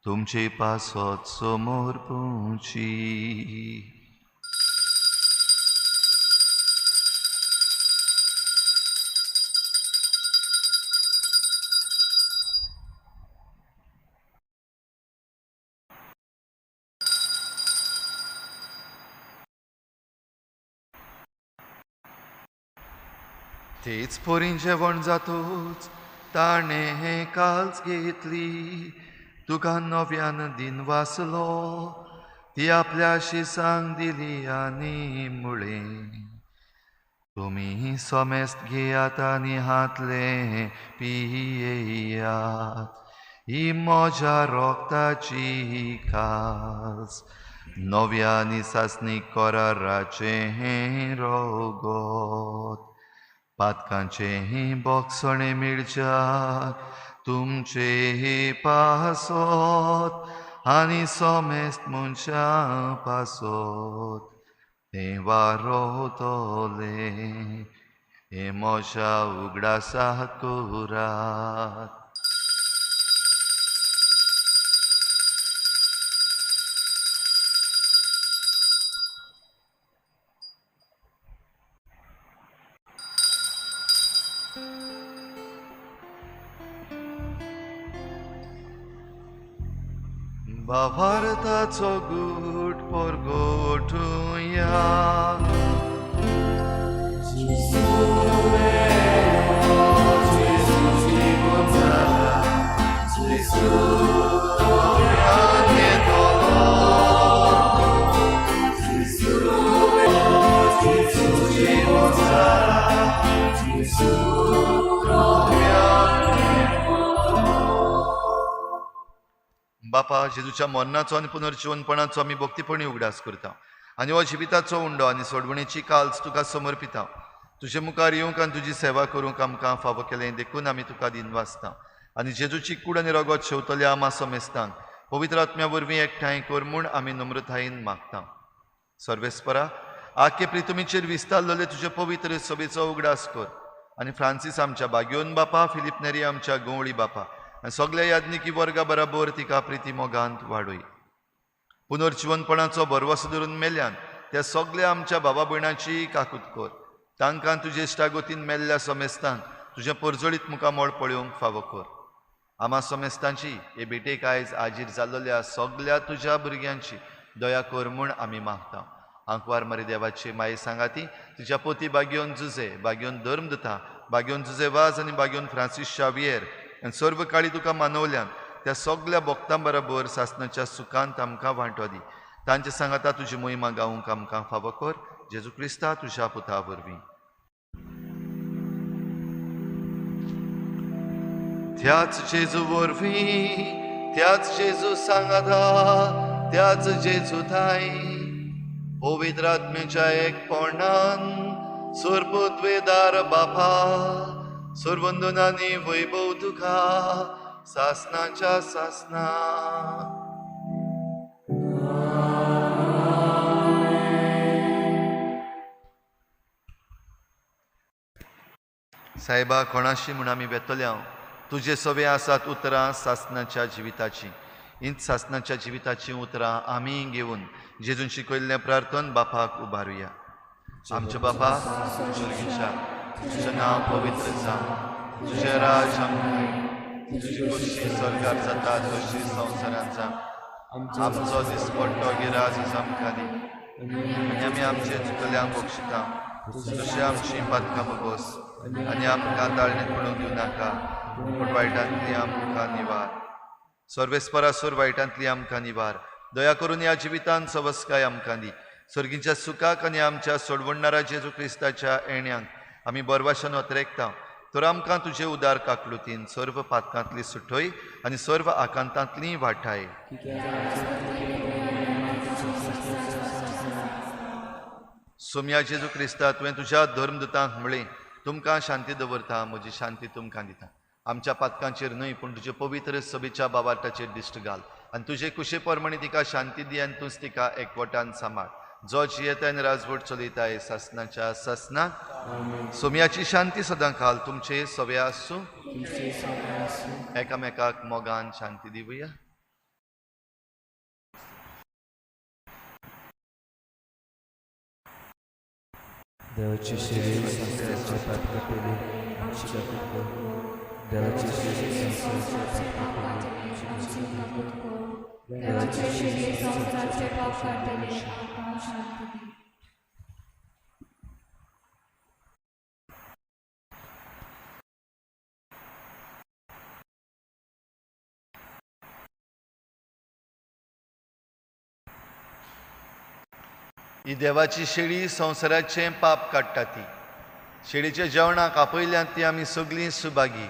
तुमचे पासत समोर पुची. तेच पोरीं जेवण जातूच ताणें काल्च घेतली, तुका नव्यान दिन वाचलो, ती आपल्या शिसांक दिली आनी म्हळें, तुमी समेस्त घेयात आनी हातले पियेयात, ही म्हज्या रोगताची कास, नव्या आनी सासणी कराराचें रगत, पातकांचें बोगसणें मेळच्याक तुमचे पासत आनी सोमेस्त मनशां पासत तें वारोतलें हें म्हज्या उगडासा करात. भावार्थाचो गूट परगटुया. बापा, जेजूच्या मरणाचो आनी पुनर्जिवनपणाचो आमी भक्तीपणी उगडास करता आनी हो जिविताचो उंडो आनी सोडवणेची काल्स तुका समर्पिता. तुजे मुखार येवंक आनी तुजी सेवा करूंक आमकां फावो केलें देखून आमी तुका दिनवासता आनी जेजूची कूड आनी रगत शेवतल्या आमा समेस्तांक पवित्र आत्म्या वरवीं एकठांय कर म्हूण आमी नम्रतायेन मागता. सर्वेस्परा, आखे प्रितुमीचेर विस्तारलेले तुजे पवित्र सभेचो उगडास कर आनी फ्रांसीस आमच्या बाग्योन बापा, फिलीप नेरी आमच्या गवळी बापा आनी सगल्या याज्ञिकी वर्गा बराबर तिका प्रिती मोगांत वाडय. पुनर्जिवनपणाचो भरवसो धरून मेल्यान त्या सगल्या आमच्या बाबा भयणाची काकूत कर. तांकां तुजे इश्टागतीन मेल्ल्या समेस्तांक तुजें परजळीत मुखामळ पळोवंक फावो कर. आमा समेस्तांची हे भेटेक आयज आजीर जाल्ल्या सगल्या तुज्या भुरग्यांची दया कर म्हूण आमी मागता. आंकवार मरे देवाची माये सांगाती तुज्या पोती बाग्योन जुजे, बाग्योन धर्म दिता, बाग्योन जुजे वाज आनी बाग्योन फ्रांसीस शावियर आनी सर्व काळी तुका मानवल्यान त्या सगल्या भक्तां बराबर सासणाच्या सुखांत आमकां वांटो दी. तांचे सांगाता तुजी मोहिमा गावंक आमकां फावो कर. जेजू क्रिस्ता तुज्या पुता वरवीं. त्याच जेजू वरवीं, त्याच जेजू सांगाता, त्याच जेजू थांय पवित्र आत्म्याच्या एकपणान सुरपुत्वेदार बापा, सुरवंदनानी वैभव तुका सासनाच्या सासना. साहेबा, कोणाशी म्हूण आमी वेतले हांव तुजे सवे आसात उतरां सासनाच्या जिविताची. हींच सासनाच्या जिविताचीं उतरां आमी घेवन जेजून शिकयल्लें प्रार्थन बापाक उबारुया. आमच्या बापा स्वर्गीच्या, तुजें नांव पवित्र जावं, तुजें राज आमकां, तुजी खोशी स्वर्गार जाता तशी संवसारांत जावं. आमचो दिसपट्टो गिराज आमकां दी आनी आमी आमचे चुकल्यांक बक्षिता तशें आमची पातकां बगोस आनी आमकां ताळणेंत पडूंक दिवं नाका, पूण वायटांतली आमकां निवार. सर्वेस्परासूर वायटांतली आमकां निवार. दया करून ह्या जिवितांत सवस्काय आमकां दी. सर्गीच्या सुखाक आनी आमच्या सोडवणणारा जेजू क्रिस्ताच्या येण्यांक आमी बरवाशान अत्रेकता. तर आमकां तुजे उदार काकलुतीन सर्व पातकांतली सुटय आनी सर्व आकांतांतली वाठाय. सोम्या जेजू क्रिस्ता, तुवें तुज्या धर्मदूतांक म्हळें, तुमकां शांती दवरता, म्हजी शांती तुमकां दिता. आमच्या पातकांचेर न्हय पूण तुजे पवित्र सभेच्या बाबार्टाचेर दिश्ट घाल आनी तुजे कुशे प्रमाणे तिका शांती दी आनी तूंच तिका एकवटान सांबाळ. जो जियेता आनी राजवट चलयता सासनाच्या सासनाक. सोम्याची शांती सदां काल तुमचे सवे आसूं. एकामेकाक मोगान शांती दिवया. देवाची शिरी संवसाराच्या पातकां पेली आमची काकूत कर. देवाची शिरी संवसाराच्या पातकां पेली आमची काकूत कर. देवाची शिरी संवसाराचे पाप काडटले आमकां शांती दी. ही देवाची शेळी संवसाराचें पाप काडटा. ती शेळीच्या जेवणाक आपयल्यान ती आमी सगळीं सुभागी.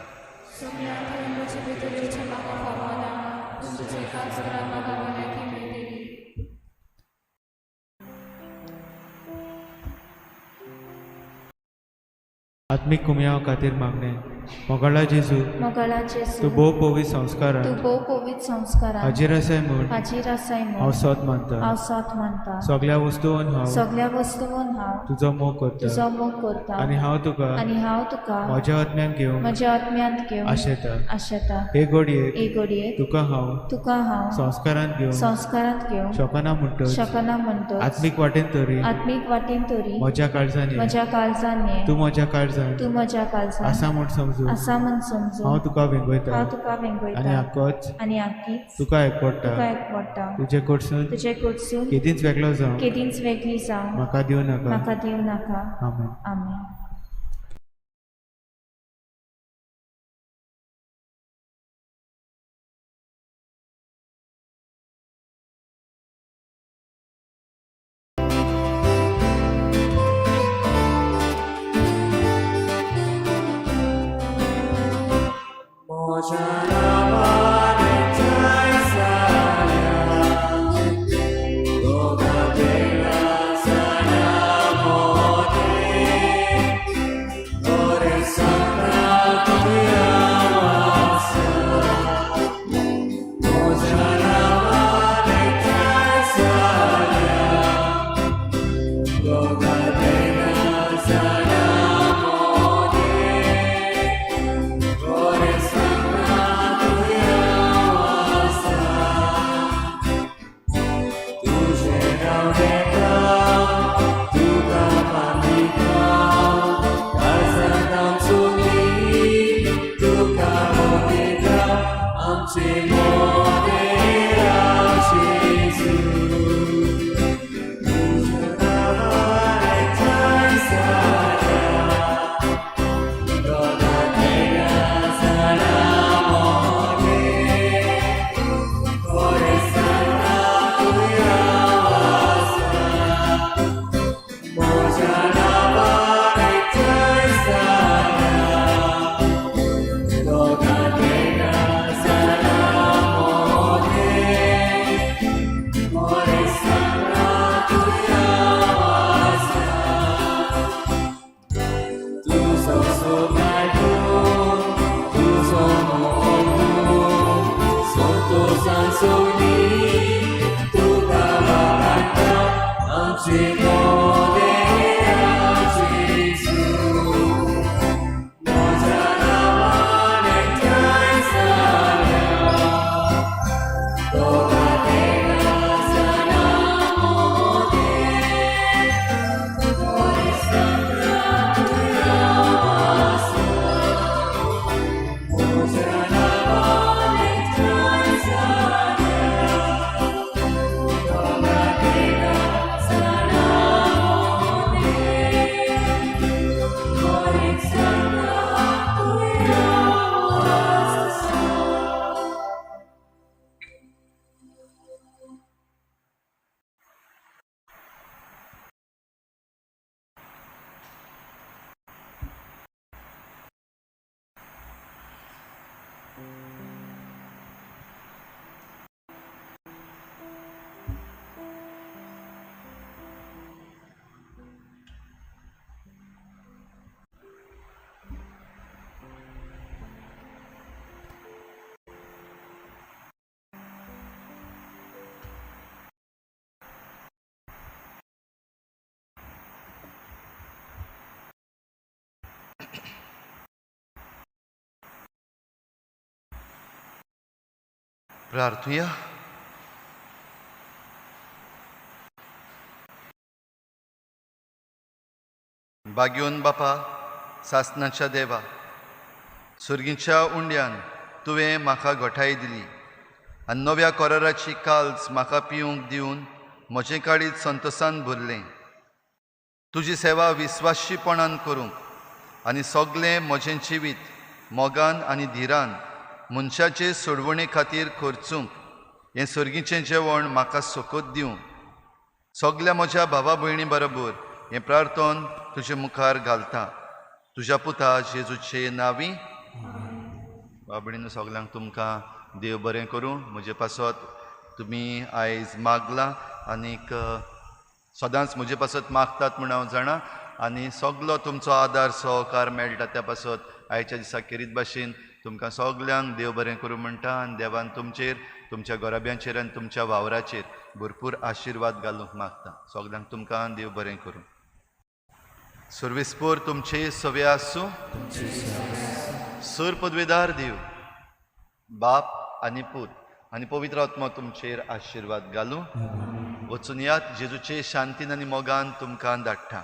आत्मीक कुमयाव खातीर मागणें. मोगाळा जेजू, मोगाळा जेजू, तूं भोव पवित्र संस्कारान, तूं भोव पवित्र संस्कारान हाजीर आसाय म्हूण, हाजीर आसाय म्हूण हांव सत मानता, हांव सत मानता. सगळ्या वस्तून हांव, सगळ्या वस्तून हांव तुजो मोग करता, तुजो मोग करता. आनी हांव तुका, आनी हांव तुका म्हज्या आत्म्यान घेवन, म्हज्या आत्म्यांत घेवन आशेता, आशेता. हे घडयेक, हे घडयेक तुका हांव, तुका हांव संस्कारांत घेवन, संस्कारांत घेवन शकना म्हणटच, शकना म्हणटच आत्मीक वाटेन तरी, आत्मीक वाटेन तरी म्हज्या काळजान, म्हज्या काळजान ये, तूं म्हज्या काळजान, तूं म्हज्या काळजान आसा म्हूण समजून, आसा म्हूण समजून हांव तुका वेंगयता, हांव तुका वेंगयता. आनी आकच, आनी आकीच तुका एकवडटा, तुका एकवडटा. तुजे कडसून, तुजे कडसून केदींच वेगळो जावं, केदींच वेगळी जावं म्हाका दिवं नाका, म्हाका दिवं नाका. आमेन. आमेन. प्रार्थुया. भाग्योन बापा, सासनाच्या देवा, सुर्गीच्या उंड्यान तुवें म्हाका घटाय दिली आनी नव्या कोराराची काल्स म्हाका पिवंक दिवन म्हजें काळीज संतोसान भरलें. तुजी सेवा विस्वाशीपणान करूंक आनी सगळें म्हजें जिवीत मोगान आनी धिरान मनशाचे सोडवणे खातीर खर्चूंक हें सर्गीचें जेवण म्हाका सोकोत दिवं. सगल्या म्हज्या भावा भयणी बरोबर हें प्रार्थन तुजे मुखार घालता, तुज्या पुता जेजूचे नांवी. बाबडीन सगल्यांक तुमकां देव बरें करूं. म्हजे पासत तुमी आयज मागलां आनीक सदांच म्हजे पासत मागतात म्हूण हांव जाणा, आनी सगलो तुमचो आदार सहकार मेळटा त्या पासत आयच्या दिसा केरीत भाशेन तुमकां सगल्यांक देव बरें करूं म्हणटा आनी देवान तुमचेर, तुमच्या घराब्यांचेर आनी तुमच्या वावराचेर भरपूर आशिर्वाद घालूंक मागता. सगल्यांक तुमकां देव बरें करूं. सर्वेस्पोर तुमचे सवे आसूं. सर पदवेदार देव बाप आनी पूत आनी पवित्र आत्मा तुमचेर आशिर्वाद घालूं. वचून यात, जेजूचे शांतीन आनी मोगान तुमकां धाडटा.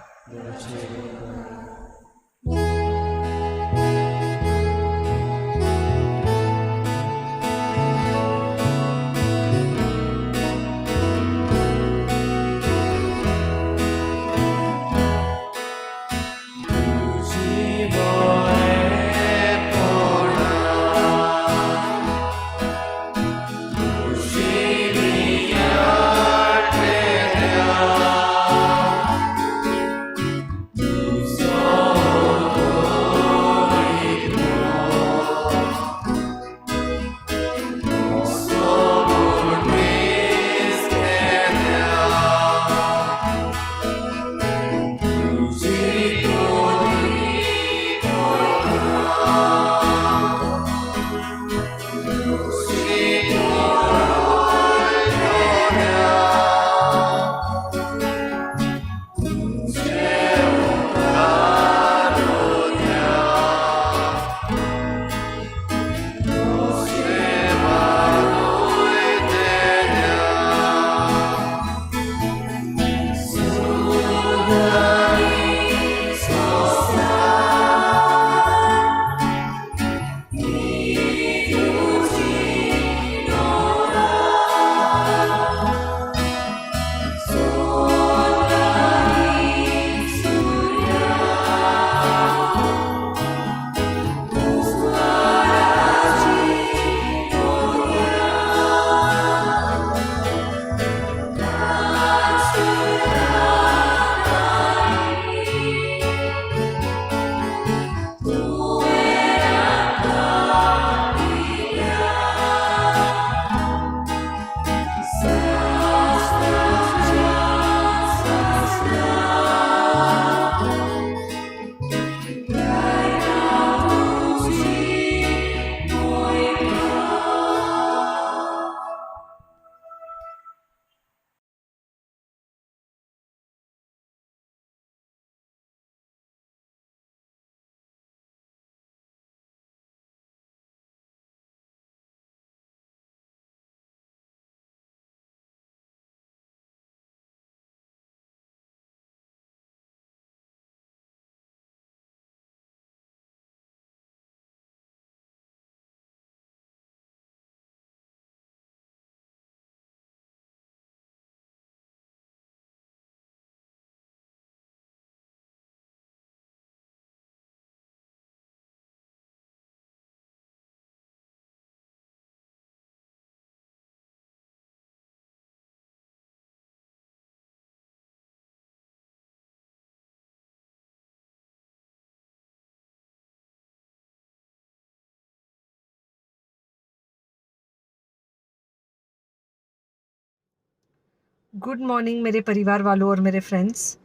गुड मॉर्निंग मेरे परिवार वालों और मेरे फ्रेंड्स.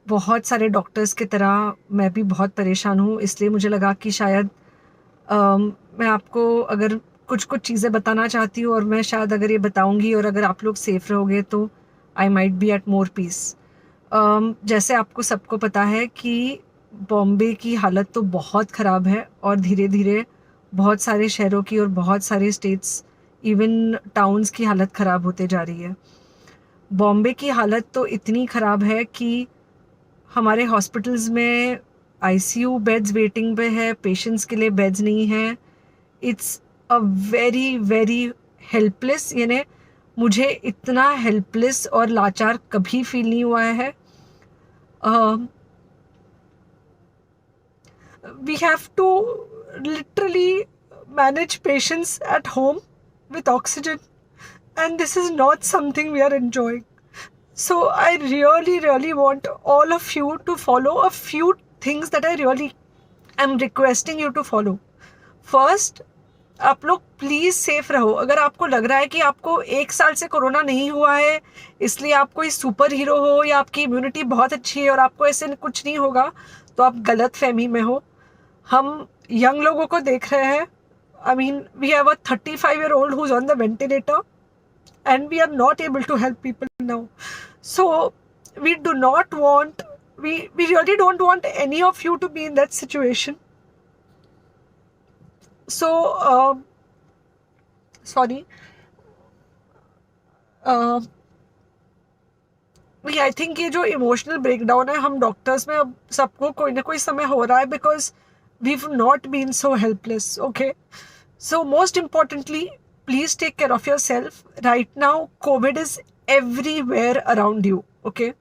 बहुत सारे डॉक्टर्स की तरह मैं भी बहुत परेशान हूँ, इसलिए मुझे लगा कि शायद मैं आपको अगर कुछ कुछ चीज़ें बताना चाहती हूँ और मैं शायद अगर ये बताऊँगी और अगर आप लोग सेफ़ रहोगे तो I might be at more peace. जैसे आपको सबको पता है कि बॉम्बे की हालत तो बहुत ख़राब है और धीरे धीरे बहुत सारे शहरों की और बहुत सारे स्टेट्स, इवन टाउन्स की हालत ख़राब होते जा रही है. बॉम्बे की हालत तो इतनी ख़राब है कि हमारे हॉस्पिटल्स में आईसीयू बेड्स वेटिंग पे है, पेशेंट्स के लिए बेड्स नहीं हैं. It's a very very helpless, यानी मुझे इतना हेल्पलेस और लाचार कभी फील नहीं हुआ है. We have to literally manage patients at home with oxygen, and this is not something we are enjoying. So I really really want all of you to follow a few things that I really am requesting you to follow. First, आप लोग please safe रहो. अगर आपको लग रहा है कि आपको 1 साल से corona नहीं हुआ है इसलिए आप कोई सुपर हीरो हो या आपकी इम्यूनिटी बहुत अच्छी है और आपको ऐसे कुछ नहीं होगा, तो आप गलत फहमी में हो. हम यंग लोगों को देख रहे हैं. I mean, we have a 35-year-old who is on the ventilator and we are not able to help people now. So we do not want, we really don't want any of you to be in that situation. So sorry, I think ये जो emotional breakdown है हम doctors में अब सबको कोई ना कोई समय हो रहा है, because we've not been so helpless. Okay, so most importantly, please take care of yourself. Right now COVID is everywhere around you. Okay,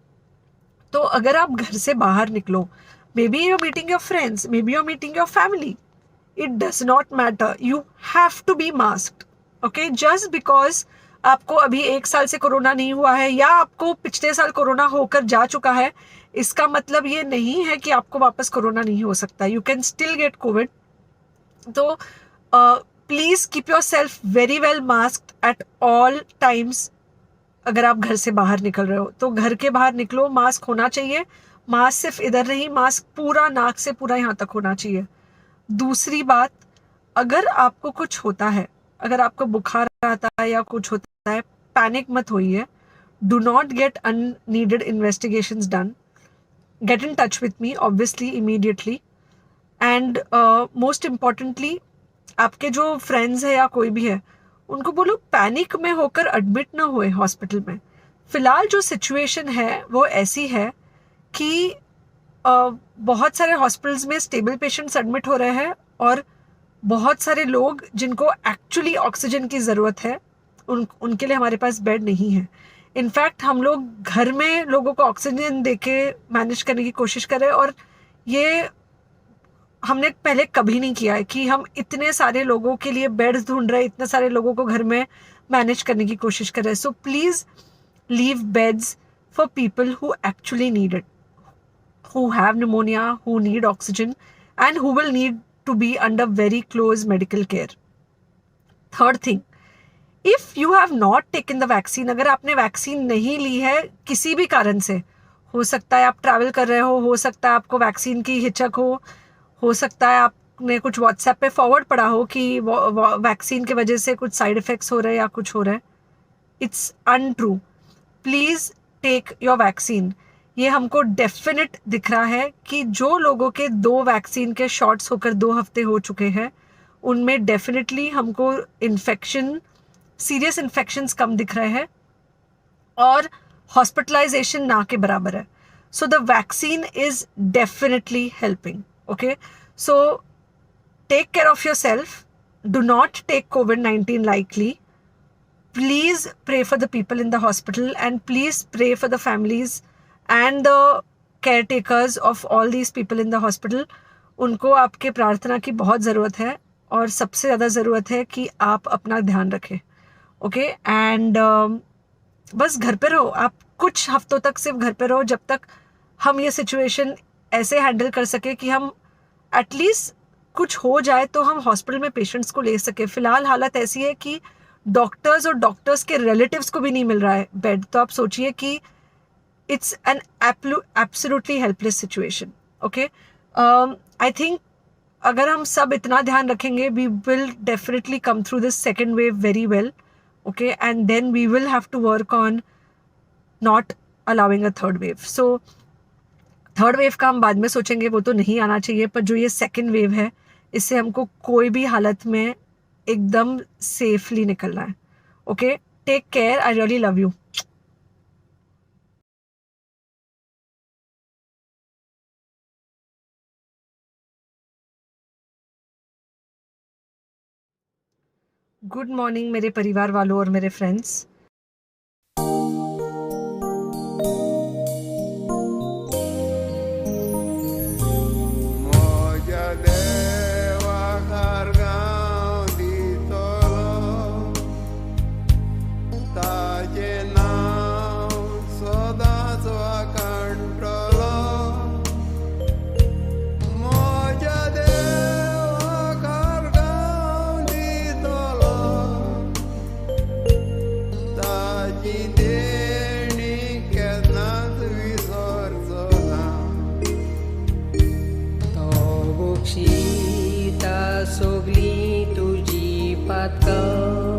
तो अगर आप घर से बाहर निकलो, maybe you're meeting your friends, maybe you're meeting your family, it does not matter, you have to be masked. Okay, just because आपको अभी 1 साल से corona नहीं हुआ है या आपको पिछले साल कोरोना होकर जा चुका है, इसका मतलब ये नहीं है कि आपको वापस कोरोना नहीं हो सकता. You can still get COVID. तो please keep yourself very well masked at all times. अगर आप घर से बाहर निकल रहे हो तो घर के बाहर निकलो, मास्क होना चाहिए. मास्क सिर्फ इधर नहीं, मास्क पूरा नाक से पूरा यहाँ तक होना चाहिए. दूसरी बात, अगर आपको कुछ होता है, अगर आपको बुखार आता है या कुछ होता है, पैनिक मत होइए. Do not get unneeded investigations done. Get in touch with me obviously immediately. And most importantly, आपके जो फ्रेंड्स हैं या कोई भी है, उनको बोलो पैनिक में होकर एडमिट ना हुए हॉस्पिटल में. फ़िलहाल जो सिचुएशन है वो ऐसी है कि बहुत सारे हॉस्पिटल्स में स्टेबल पेशेंट्स एडमिट हो रहे हैं और बहुत सारे लोग जिनको एक्चुअली ऑक्सीजन की ज़रूरत है उनके लिए हमारे पास बेड नहीं है. इनफैक्ट हम लोग घर में लोगों को ऑक्सीजन दे के मैनेज करने की कोशिश कर रहे हैं, और ये हमने पहले कभी नहीं किया है कि हम इतने सारे लोगों के लिए बेड्स ढूंढ रहे हैं, इतने सारे लोगों को घर में मैनेज करने की कोशिश कर रहे हैं. So please leave beds for people who actually need it, who have pneumonia, who need oxygen and who will need to be under very close medical care. Third thing, if you have not taken the vaccine, अगर आपने vaccine नहीं ली है किसी भी कारण से, हो सकता है आप travel कर रहे हो सकता है आपको वैक्सीन की हिचक हो सकता है आपने कुछ व्हाट्सएप पे फॉरवर्ड पढ़ा हो कि वैक्सीन की वजह से कुछ साइड इफ़ेक्ट्स हो रहे हैं या कुछ हो रहा है, it's untrue. Please take your vaccine. ये हमको डेफिनेट दिख रहा है कि जो लोगों के 2 वैक्सीन के शॉट्स होकर 2 हफ्ते हो चुके हैं, उनमें डेफिनेटली हमको इन्फेक्शन, सीरियस इन्फेक्शंस कम दिख रहे हैं और हॉस्पिटलाइजेशन ना के बराबर है. So the vaccine is definitely helping. Okay, so take care of yourself. Do not take COVID-19 lightly. Please pray for the people in the hospital and please pray for the families and the caretakers of all these people in the hospital. उनको आपके प्रार्थना की बहुत ज़रूरत है और सबसे ज़्यादा ज़रूरत है कि आप अपना ध्यान रखें. ओके, एंड बस घर पे रहो. आप कुछ हफ्तों तक सिर्फ घर पे रहो जब तक हम ये सिचुएशन ऐसे हैंडल कर सके कि हम एटलीस्ट कुछ हो जाए तो हम हॉस्पिटल में पेशेंट्स को ले सके. फ़िलहाल हालत ऐसी है कि डॉक्टर्स और डॉक्टर्स के रिलेटिव्स को भी नहीं मिल रहा है बेड, तो आप सोचिए कि it's an absolutely helpless situation. Okay, I think अगर हम सब इतना ध्यान रखेंगे, we will definitely come through this second wave very well. Okay, and then we will have to work on not allowing a third wave. So third wave का हम बाद में सोचेंगे, वो तो नहीं आना चाहिए, पर जो ये सेकेंड वेव है इससे हमको कोई भी हालत में एकदम सेफली निकलना है. Okay, take care. I really love you. Good morning मेरे परिवार वालों और मेरे फ्रेंड्स. पातक।